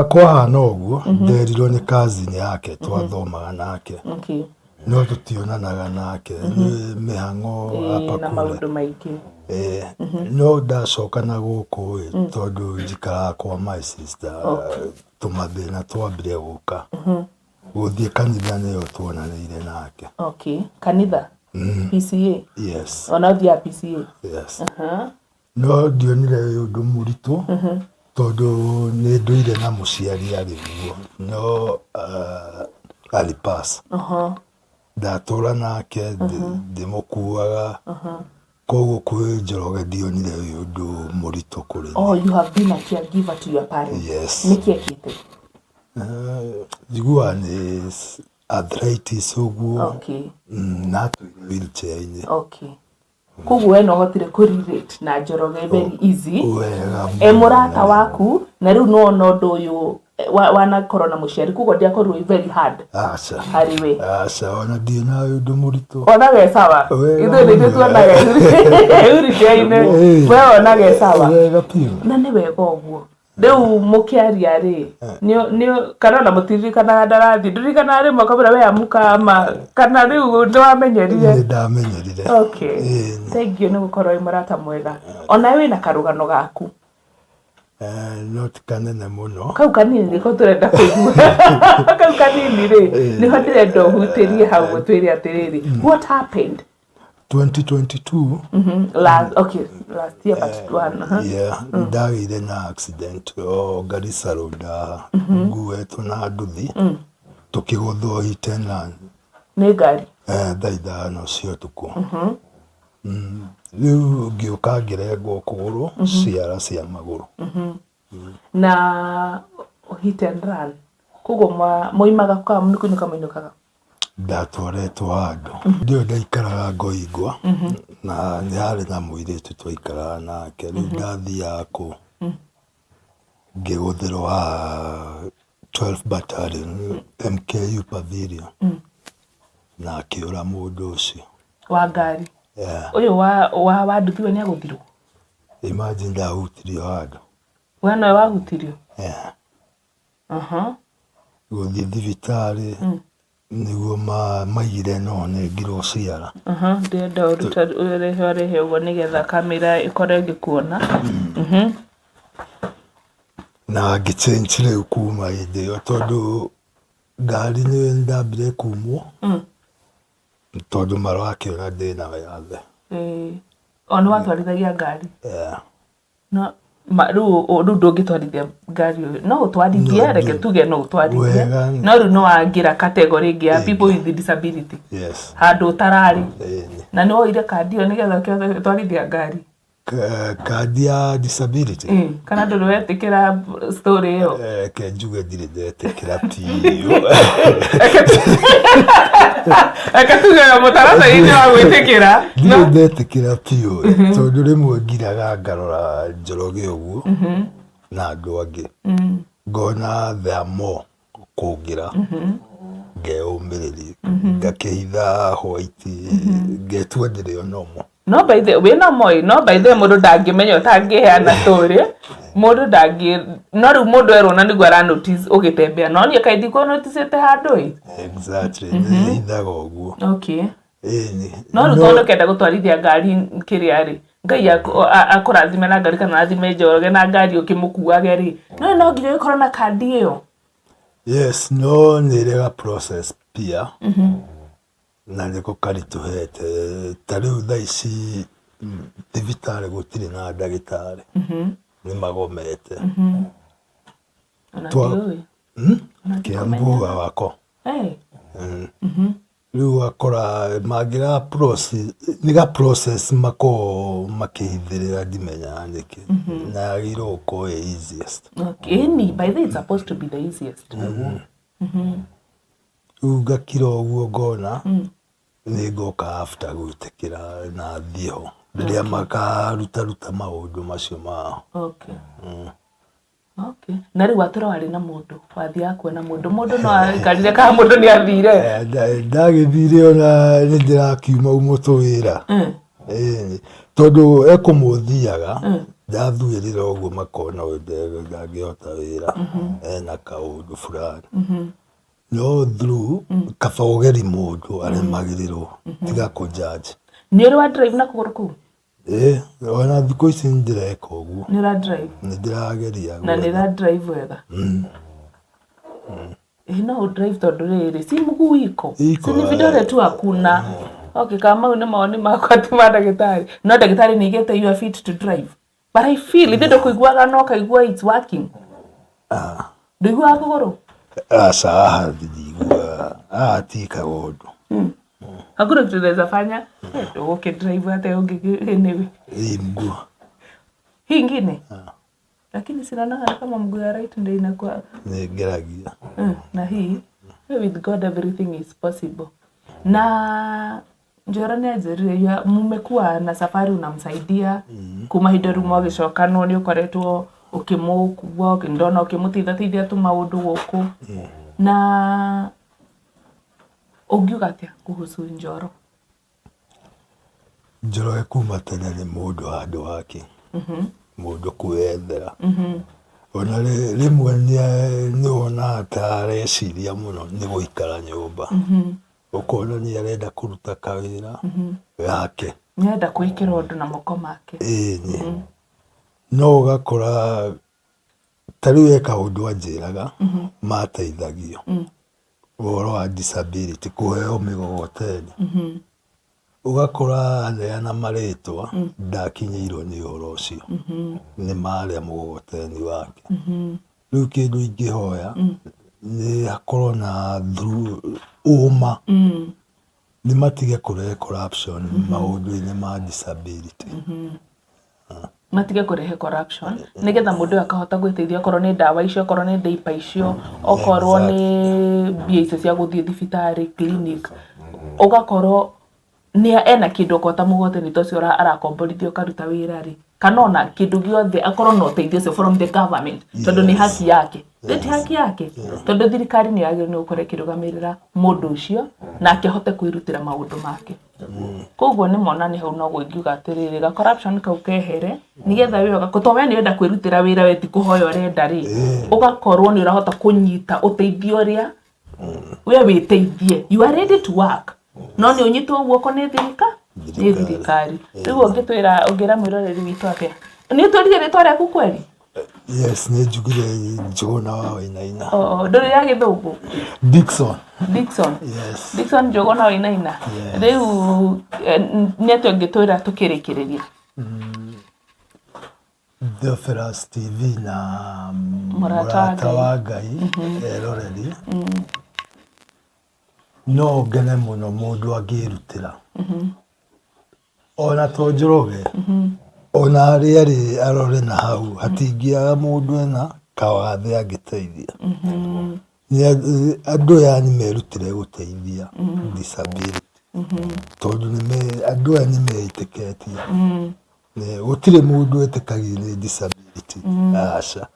kwahana ũguo, nderirwo nĩ cousin yake twathomaga nake. No tũtionanaga nake, nĩ mĩhang'o hapa na kule. Maũndũ maingĩ. No ndacoka na gũkũ ĩ, tondũ njikaraga kwa my sister, tũmathĩna twambire gũka. Gũthiĩ kanitha nĩyo tuonanĩire nake. Okay. Kanitha? PCA? Yes. Ona ũthiaga PCA? Yes. No ndionire wĩ ũndũ mũritũ tondũ nĩ ndũire na mũciari arĩ guo, no alipass. Ndatũra nake ndĩmũkuaga, koguo kwĩ Njoroge ndionire wĩ ũndũ mũritũ kũrĩ Oh, you have been a caregiver to your parents. Yes. Nĩkĩ ekĩte? Njiguaga nĩ arthritis ũguo. Na atũire wheelchair-inĩ. Okay. Koguo we no ũhotire kũ relate na Njoroge very easy. Wega E mũrata waku, na rĩu nĩwona ũndũ ũyũ wanakorwo na mũciari, koguo ndiakorirwo ĩ very hard Aca. harĩ we. Aca, ona ndirĩ na ũndũ mũritũ. Onaga e sawa. Wega Ithuĩ nĩ ithuĩ mũno. tuonaga wheelchair-inĩ. We wonaga e sawa. Wega piũ. Na nĩ wega ũguo. Rĩu mũkĩaria rĩ, nĩ kana ona mũtiririkanaga ndarathiĩ, ndũririkanaga rĩmwe ũkamwĩra we amuka ama kana rĩu nĩ wamenyerire? Nĩ ndamenyerire. Okay. Thank you nĩ gũkorwo wĩ mũrata mwega. Ona wĩna karũgano gaku. No ti kanene mũno. Kau kanini nĩko tũrenda kũigua. Kau kanini rĩ, nĩho ndĩrenda ũhutĩrie hau ũtwĩre atĩrĩrĩ, what happened? 2022. Last, okay, last year but one. Yeah, ndagĩire na accident o Garissa Road haha, nguetwo na nduthi, tũkĩgũthwo hit and run. Nĩ ngari? Thaa 5 cia ũtukũ. Rĩu ngĩũka ngĩrengwo kũgũrũ, ciara cia magũrũ. Na hit and run. Koguo moimaga kwa nĩ kũinũka mainũkaga? Ndatwaretwo handũ. Hĩndĩ ĩyo ndaikaraga Ngoingwa, na nĩ harĩ na mũirĩtu twaikaraga nake. Rĩu ndathiaga kũu, ngĩgũthĩrwo haha 12 Battalion, MKU Pavilion, na akĩũra mũndũ ũcio. Wa ngari? Yeah. Ũyũ wa nduthi we nĩ agũthirwo? Imagine ndahutirio handũ. We nowe wahutirio? Yeah. Gũthiĩ thibitarĩ nĩguo maigire no nengirwo ciara. Ndĩrenda ũruta ũrehe ũrehe ũguo nĩgetha kamera ĩkorwo ĩgĩkuona. Na ngĩchange rĩu kuma hĩndĩ ĩyo tondũ ngari nĩ ndambire kumwo. Tondũ marakĩona ndĩna wathe. Ĩĩ. O nĩ watwarithagia ngari? Yeah. No ma rĩu rĩu ndũngĩtwarithia ngari ũyũ. No ũtwarithie, No, reke tuge no ũtwarithie. Wega. No rĩu nĩ wangĩra category ĩngĩ ya people with disability. Yes. Handũ ũtararĩ. Ĩni. Na nĩ woire kandi ĩyo nĩgetha ũkĩhote gũtwarithia ngari? Kandi ya disability? Kana ndũrĩ wetĩkĩra story ĩyo? Reke njuge ndirĩ ndetĩkĩra biũ. Reke tuge mũtaratara-inĩ wa gwĩtĩkĩra. Ndirĩ ndetĩkĩra biũ tondũ rĩmwe ngiraga ngarora Njoroge ũguo na andũ angĩ ngona there are more kũngĩra ngeyũmĩrĩria ngakĩhitha white ngetua ndĩrĩ o normal. No by the way, no moi, no by the way mũndũ ndangĩmenya ũtangĩheana story. Mũndũ ndangĩ no rĩu mũndũ erwo na nĩguo ara notice ũgĩtembea. No niĩ kaĩ ndikũ noticĩte handũ ĩ. Exactly, nĩhithaga ũguo. Okay. Ĩni. No rĩu tondũ ũkenda gũtwarithia ngari kĩrĩa rĩ, Ngai akũrathime na ngari kana arathime Njoroge na ngari ũkĩmũkuage rĩ, no no nginya ũgĩkorwo na kandi ĩyo. Yes, no nĩ ĩrĩ ga process pia. Na nĩko karitũhete. Ta rĩu thaa ici thibitarĩ gũtirĩ na ndagĩtarĩ. Nĩ magomete. Ona ndiũĩ. Kiambu wako. Rĩu ũgakora mangĩra process, nĩ ga process makoragwo makĩhithĩrĩra ndimenyaga nĩkĩ. Na yagĩrĩirwo gũkorwo ĩ easiest. Okay, ĩni, by the way it's supposed to be the easiest. Rĩu ngakira ũguo ngona nĩ ngoka after gwĩtĩkĩra na thiĩ ho rĩrĩa makarutaruta maũndũ macio mao. Okay. Okay. Na rĩu watũra warĩ na mũndũ, wathiaga kuona mũndũ, mũndũ no aikarire kana mũndũ nĩ athire? Ndagĩthire ona nĩ ndĩrakiuma umo tũwĩra. Ĩni, tondũ ekũmwe ũthiaga ndathuĩrĩra ũguo makona ũyũ ndangĩhota wĩra ena kaũndũ fulani. No through kaba ũgeri mũndũ aremagĩrĩrwo tiga kũ judge. Nĩ ũrĩ wa drive na kũgũrũ kũu? Ĩĩ, ona thikũ ici nĩ ndĩreka ũguo. Nĩ ũra drive? Nĩ ndĩrageria. Na nĩ ũra drive wega? Ĩĩ no ũ drive tondũ rĩrĩ, si mguu iko? Iko, Si ni vidole tu hakuna. Okay, kama mau nĩ mawoni makwa ti ma ndagĩtarĩ. No ndagĩtarĩ nĩ aigĩte you are fit to drive. But I feel, ithe ndũkũiguaga no ũkaigua it's working. Ndũiguaga kũgũrũ? Aca haha ndiguaga, haha ti kaũndũ. Hakuna kitu unaweza fanya. Ũgũkĩ drive atĩa ũngĩ anyway. Hii mguu. Hii ingine? Lakini sinaona kama mguu ya right ndio inakuwa. Nĩ ngeragia. Na hii with God everything is possible. Na Njoro nĩ anjĩrire mumekuwa na safari unamsaidia kuma hĩndĩ rĩu mwagĩcokanwo nĩ ũkoretwo ũkĩmũkua ndona ũkĩmũteithateithia tũmaũndũ gũkũ na ũngiuga atĩa kuhusu Njoro? Njoroge kuma tene nĩ mũndũ handũ hake. Mũndũ kwĩyethera. Ona rĩmwe nĩ wonaga ta areciria mũno nĩ gũikara nyũmba. Ũkona nĩ arenda kũruta kawĩra gake. Nĩ arenda kwĩkĩra ũndũ na moko make. Ĩni. No ũgakora ta rĩu he kaũndũ anjĩraga mateithagio. Ũhoro wa disability kũheo mĩgogoteni. Ũgakora aneana marĩtwa ndakinyĩirwo nĩ ũhoro ũcio. Nĩ marĩa mũgogoteni wake. Rĩu kĩndũ ingĩhoya nĩ hakorwo na through ũma. Nĩ matige kũrehe corruption maũndũ-inĩ ma disability. Matige kũrehe corruption nĩgetha mũndũ ũyũ akahota gwĩteithia okorwo nĩ ndawa icio, okorwo nĩ diaper icio, okorwo nĩ mbia icio cia gũthiĩ thibitarĩ clinic, ũgakorwo nĩ ena kĩndũ okorwo ta mũgogoteni ta ũcio arakomborithio ũkaruta wĩra rĩ, kana ona kĩndũ gĩothe akorwo na ũteithio ũcio from the government tondũ nĩ haki yake. Ti haki yake? Tondũ thirikari nĩ yagĩrĩirwo nĩ gũkorwo ĩkĩrũgamĩrĩra mũndũ ũcio nake ahote kwĩrutĩra maũndũ make. Koguo nĩ mona nĩ hau noguo ingiuga atĩrĩrĩ ga corruption kau kehere nĩgetha we ũgakorwo tondũ we nĩ ũrenda kwĩrutĩra wĩra we ti kũhoya ũrenda rĩ, ũgakorwo nĩ ũrahota kũnyita ũteithio ũrĩa we wĩteithie. You are ready to work. No nĩ ũnyitwo guoko nĩ thirika nĩ thirikari. Rĩu ũngĩtwĩra ũngĩra mwĩroreri witũ atĩa? Nĩ ũtwĩrire rĩtwa rĩaku kweli? Yes, nĩ njugire Njũgũna wa Wainaina. Oh, ndũrĩ ya gĩthũngũ? Dickson. Dickson. Yes. Dickson Njũgũna Wainaina. Yes. Rĩu nĩ atĩa ũngĩtwĩra tũkĩrĩkĩrĩria? Theophilus TV na Mũrata wa Mũrata wa Ngai eroreri. No ngene mũno mũndũ angĩrutĩra. Ona to Njoroge, ona arĩa arĩ arore na hau hatingĩaga mũndũ ena kawathe angĩteithia. Nĩ andũ yani merutĩre gũteithia disability. Tondũ andũ aya nĩ meĩtĩkĩtie. Gũtirĩ mũndũ wĩtĩkagia nĩ disability, aca.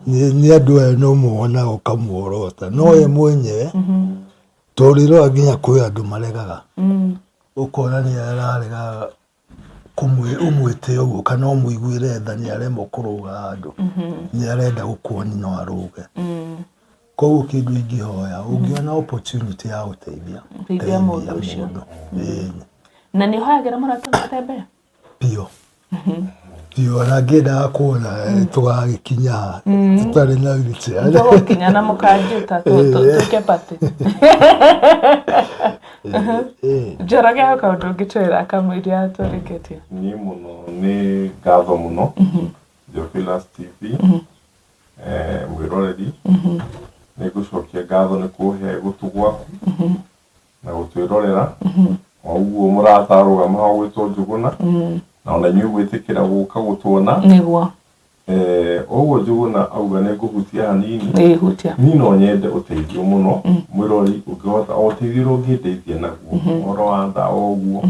Nĩ andũ aya no muonaga ũkamuorota, no we mwenyewe to ũrĩroraga nginya kwĩ andũ maregaga. Ũkona nĩ ararega ũmwĩte ũguo kana ũmũiguĩre tha nĩ aremwo kũrũga handũ. Nĩ arenda gũkuonia no arũge. Koguo kĩndũ ingĩhoya, ũngĩona opportunity ya gũteithia, Teithia mũndũ ũcio. mũndũ. Ĩĩ. Na nĩ ũhoyagĩra mũrata gũtembea? Biũ. Biũ, ona ngĩendaga kuona tũgagĩkinya ha tũtarĩ na wheelchair. Tũgũkinya na mũkanjĩta tũke party. Njoroge he kaũndũ ũngĩtwĩra kamũiria tũrĩkĩtie? Niĩ mũno nĩ ngatho mũno Theophilus TV mwĩroreri nĩ ngũcokia ngatho nĩ kũhe gũtũ gwaku na gũtwĩrorera o ũguo mũrata arũgama hau gwĩtwo Njũgũna na ona inyuĩ gwĩtĩkĩra gũka gũtuona. Nĩguo. Ũguo Njũgũna auga nĩ ngũhutia hanini. Ĩĩ, hutia. Niĩ no nyende ũteithio mũno mwĩrori ũngĩhota o ũteithio ũrĩa ũngĩndeithia naguo ũhoro wa ndawa ũguo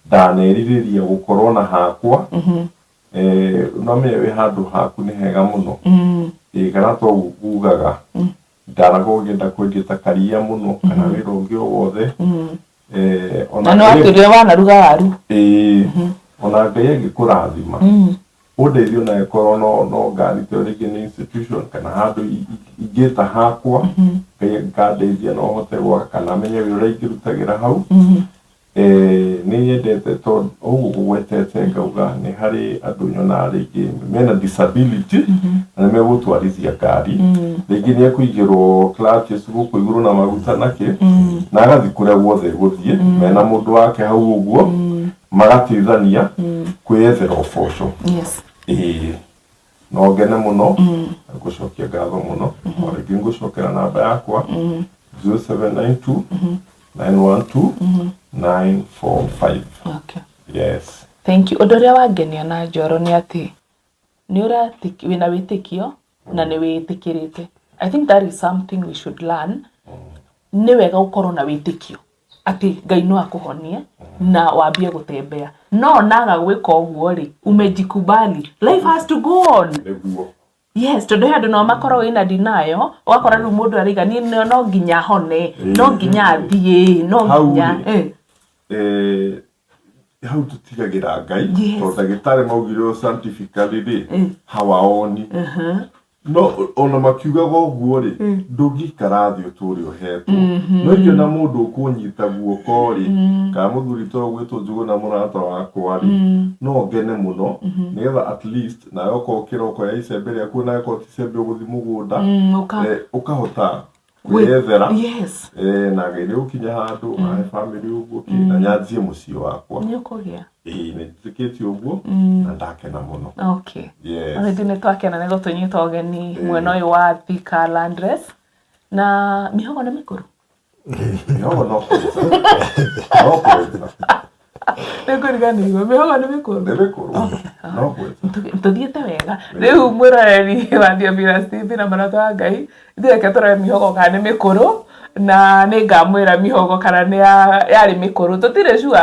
ndanerirĩria gũkorwo na hakwa. No menye wĩ handũ haku nĩ hega mũno. Ĩĩ, kana to ũguo ngugaga ndanakorwo ngĩenda kwendia ta karia mũno kana wĩra ũngĩ o wothe. Na nĩ watwĩrire wanaruga waru. Ĩĩ, ona Ngai angĩkũrathima ũndeithie ona ĩkorwo no ngari ta ĩyo rĩngĩ nĩ institution kana handũ ingĩta hakwa Ngai angandeithia no hote gwaka kana menye wĩra ũrĩa ingĩrutagĩra hau. Nĩ nyendete tondũ ũguo ngũgwetete ngauga nĩ harĩ andũ nyonaga rĩngĩ mena disability na nĩ megũtwarithia ngari rĩngĩ nĩ ekũigĩrwo clutches gũkũ igũrũ na maguta na kĩ na agathiĩ kũrĩa guothe egũthiĩ mena mũndũ wake hau ũguo magateithania kwĩyethera ũboco. Yes. Ĩĩ, no ngene mũno na ngũcokia ngatho mũno. O rĩngĩ ngũcokera namba yakwa 0792 912 945. Okay. Yes. Thank you. Ũndũ ũrĩa wangenia na Njoro nĩ atĩ nĩ wĩna wĩtĩkio na nĩ wĩtĩkĩrĩte. I think that is something we should learn. Nĩ wega gũkorwo na wĩtĩkio atĩ Ngai no akũhonie na wambie gũtembea. No onaga gwĩka ũguo rĩ, umejikubali. Life has to go on. Nĩguo. Yes, tondũ he andũ nao makoragwo ina denial, ũgakora rĩu mũndũ araiga niĩ no nginya hone, no nginya thiĩ, no Hau nginya rĩ, hau tũtigagĩra Ngai Yes. tondũ ndagĩtarĩ maugire ũũ scientifically rĩ hawaoni no ona makiugaga ũguo rĩ ndũngĩikara thĩ ũtũre ũhetwo no ingĩona mũndũ ũkũnyita guoko rĩ kana mũthuri to gwĩtwo Njũgũna mũrata wakwa rĩ no ngene mũno nĩgetha at least nawe ũkokĩra ũkoya icembe rĩaku ona angĩkorwo ti icembe ũgũthiĩ mũgũnda ũkahota kwĩyethera. Yes. Na Ngai nĩ ũkinya handũ ahe bamĩrĩ ũguo kĩ na nyanjie mũciĩ wakwa. Nĩ ũkũgĩa. Ĩĩ, nĩ njĩtĩkĩtie ũguo na ndakena mũno. Okay. Yes. Ona ithuĩ nĩ twakena nĩ gũtũnyita ũgeni mwena ũyũ wa Thika Landress na mihogo nĩ mĩkũrũ. Mĩhogo no kwenja. No kwenja. Nĩ ngũriganĩirwo mĩhogo nĩ mĩkũrũ. Nĩ mĩkũrũ. No kwenja. Tũthiĩte wega rĩu mwĩroreri wa Theophilus TV na mũrata wa Ngai ithuĩ reke tũrore mihogo kana nĩ mĩkũrũ na nĩ ngamwĩra mihogo kana nĩ yarĩ mĩkũrũ tũtirĩ sure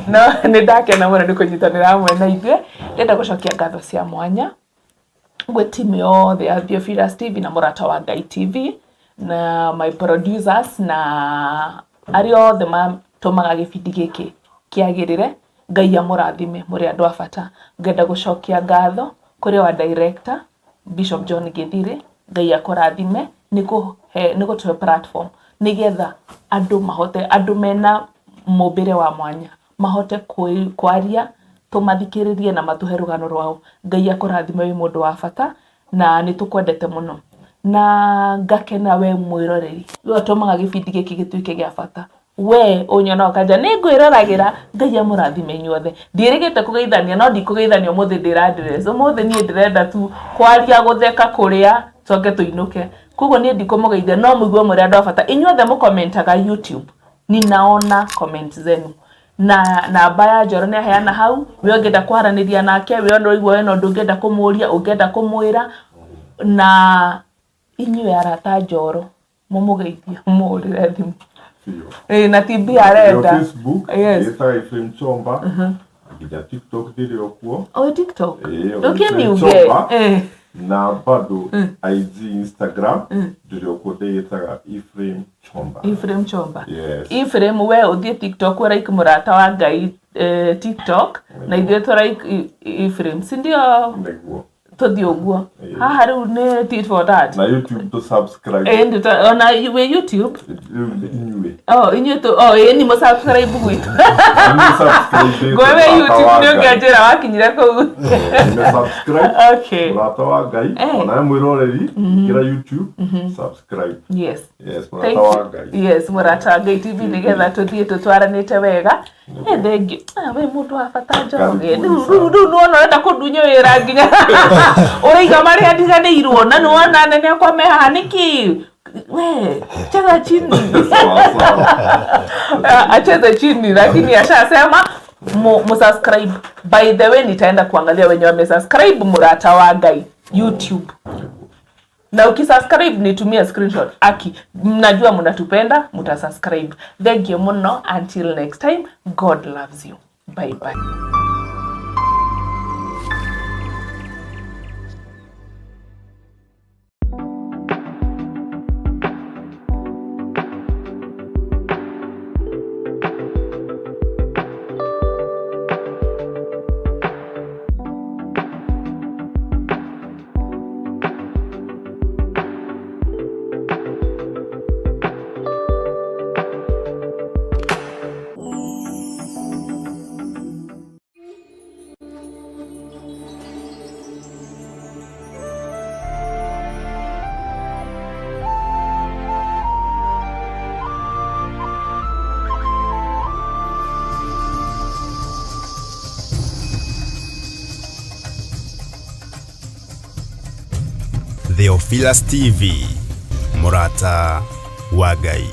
no nĩ ndakena mũno nĩ kũnyitanĩra hamwe na ithuĩ. Ndĩrenda gũcokia ngatho cia mwanya gwĩ timu yothe ya Theophilus TV na mũrata wa Ngai TV na my producers na arĩa othe matũmaga gĩbindi gĩkĩ kĩagĩrĩre. Ngai amũrathime mũrĩ andũ a bata. Ngenda gũcokia ngatho kũrĩ wa director Bishop John Gĩthirĩ, Ngai akũrathime nĩ gũtũhe platform nĩgetha andũ mahote, andũ mena mũmbĩre wa mwanya mahote kwaria, tũmathikĩrĩrie na matũhe rũgano rwao. Ngai akũrathime wĩ mũndũ wa bata. Na nĩ tũkwendete mũno. Na ngakena we mwĩroreri. We ũtũmaga gĩbindi gĩkĩ gĩtuĩke gĩa bata. We ũnyona ũkanja nĩ ngwĩroragĩra. Ngai amũrathime inyuothe. Ndiĩrĩgĩte kũgeithania no ndikũgeithania ũmũthĩ ndĩra address. Ũmũthĩ niĩ ndĩrenda tu kwaria, gũtheka, kũrĩa, tũcoke tũinũke. Koguo niĩ ndikũmũgeithia no mũigue mũrĩ andũ a bata. Inyuothe mũkomentaga YouTube. Ninaona comment zenu. Na namba ya Njoro nĩ aheana hau, we ũngĩenda kwaranĩria nake, we ũraigua wĩna ũndũ ũngĩenda kũmũria, ũngĩenda kũmwĩra, na inyuĩ arata a Njoro mũmũgeithie, mũmũhũrĩre thimũ. Biũ. Ĩĩ, na ti mbia arenda. Ndĩ o Facebook, Yes. ndĩĩtaga Ephraim Chomba, nginya TikTok ndĩrĩ o kuo. O TikTok? Ĩĩ, o Ndũkĩmiuge. Ephraim Chomba, Eh. na bado IG Instagram ndĩrĩ o kuo ndĩĩtaga Ephraim Chomba. Ephraim Chomba. Yes. Ephraim we ũthiĩ TikTok ũ like mũrata wa Ngai eh, TikTok na ithuĩ tũ like Ephraim, si ndio? Nĩguo. Tũthiĩ ũguo. Haha rĩu nĩ tit for tat. Na YouTube tũ subscribe. Ĩĩ, ona wĩ YouTube? Rĩu nĩ inyuĩ. Oh, inyuĩ tũ oh, ĩĩ ni mũsubscribe gwitũ. Inyuĩ subscribe Ngwe wĩ mũrata YouTube wa nĩ Ngai. ũngĩanjĩra wakinyire kũu. Nĩ subscribe. Okay. Mũrata wa Ngai. Eh. Ona we mwĩroreri, ingĩra YouTube, subscribe. Yes. Yes, Thank mũrata wa you. Ngai. Yes, mũrata wa Ngai TV nĩgetha tũthiĩ tũtwaranĩte wega. Eh, thengiũ. Ah, we mũndũ wa bata Njoroge. Karibuni Rĩu sana. rĩu rĩu nĩwona ũrenda kũndunya wĩra nginya ũraiga marĩa ndiganĩirwo na nĩwona anene akwa me haha nĩkĩ? We, cheza chini. Sawa sawa. Ah, acheze chini lakini ashasema musubscribe. By the way, nitaenda kuangalia wenye wamesubscribe Mũrata wa Ngai YouTube. Na ukisubscribe nitumie screenshot. Aki, mnajua mnatupenda, mtasubscribe. Thank you muno. Until next time, God loves you. Bye bye. Theophilus TV, mũrata wa Ngai.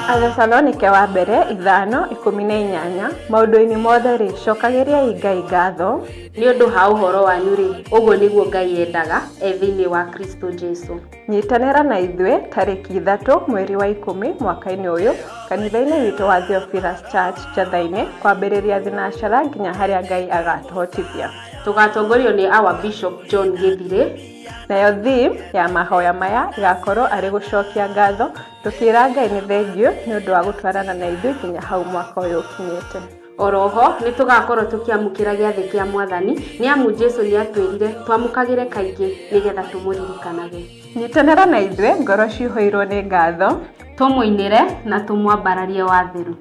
Athesalonike wa mbere 5:18 maũndũ-inĩ mothe-rĩ, cokagĩriai Ngai ngatho. Nĩ ũndũ ha ũhoro wanyu-rĩ, ũguo nĩguo Ngai endaga e thĩinĩ wa Kristo Jesu. Nyitanĩra na ithuĩ tarĩki 3 mweri wa 10 mwaka-inĩ ũyũ kanitha-inĩ witũ wa Theophilus Church Njatha-inĩ kwambĩrĩria thinacara nginya harĩa Ngai agatũhotithia. Tũgatongorio nĩ our Bishop John Gĩthirĩ. Nayo theme ya mahoya maya ĩgakorwo arĩ gũcokia ngatho tũkĩra Ngai nĩ thengiũ nĩ ũndũ wa gũtwarana na ithuĩ nginya hau mwaka ũyũ ũkinyĩte. Oroho nĩ tũgakorwo tũkĩamũkĩra gĩathĩ kĩa Mwathani nĩ amu Jesu nĩ atwĩrire twamũkagĩre kaingĩ nĩgetha tũmũririkanage. Nyitanĩra na ithuĩ ngoro cihũirwo nĩ ngatho, tũmũinĩre na tũmwambararie watheru.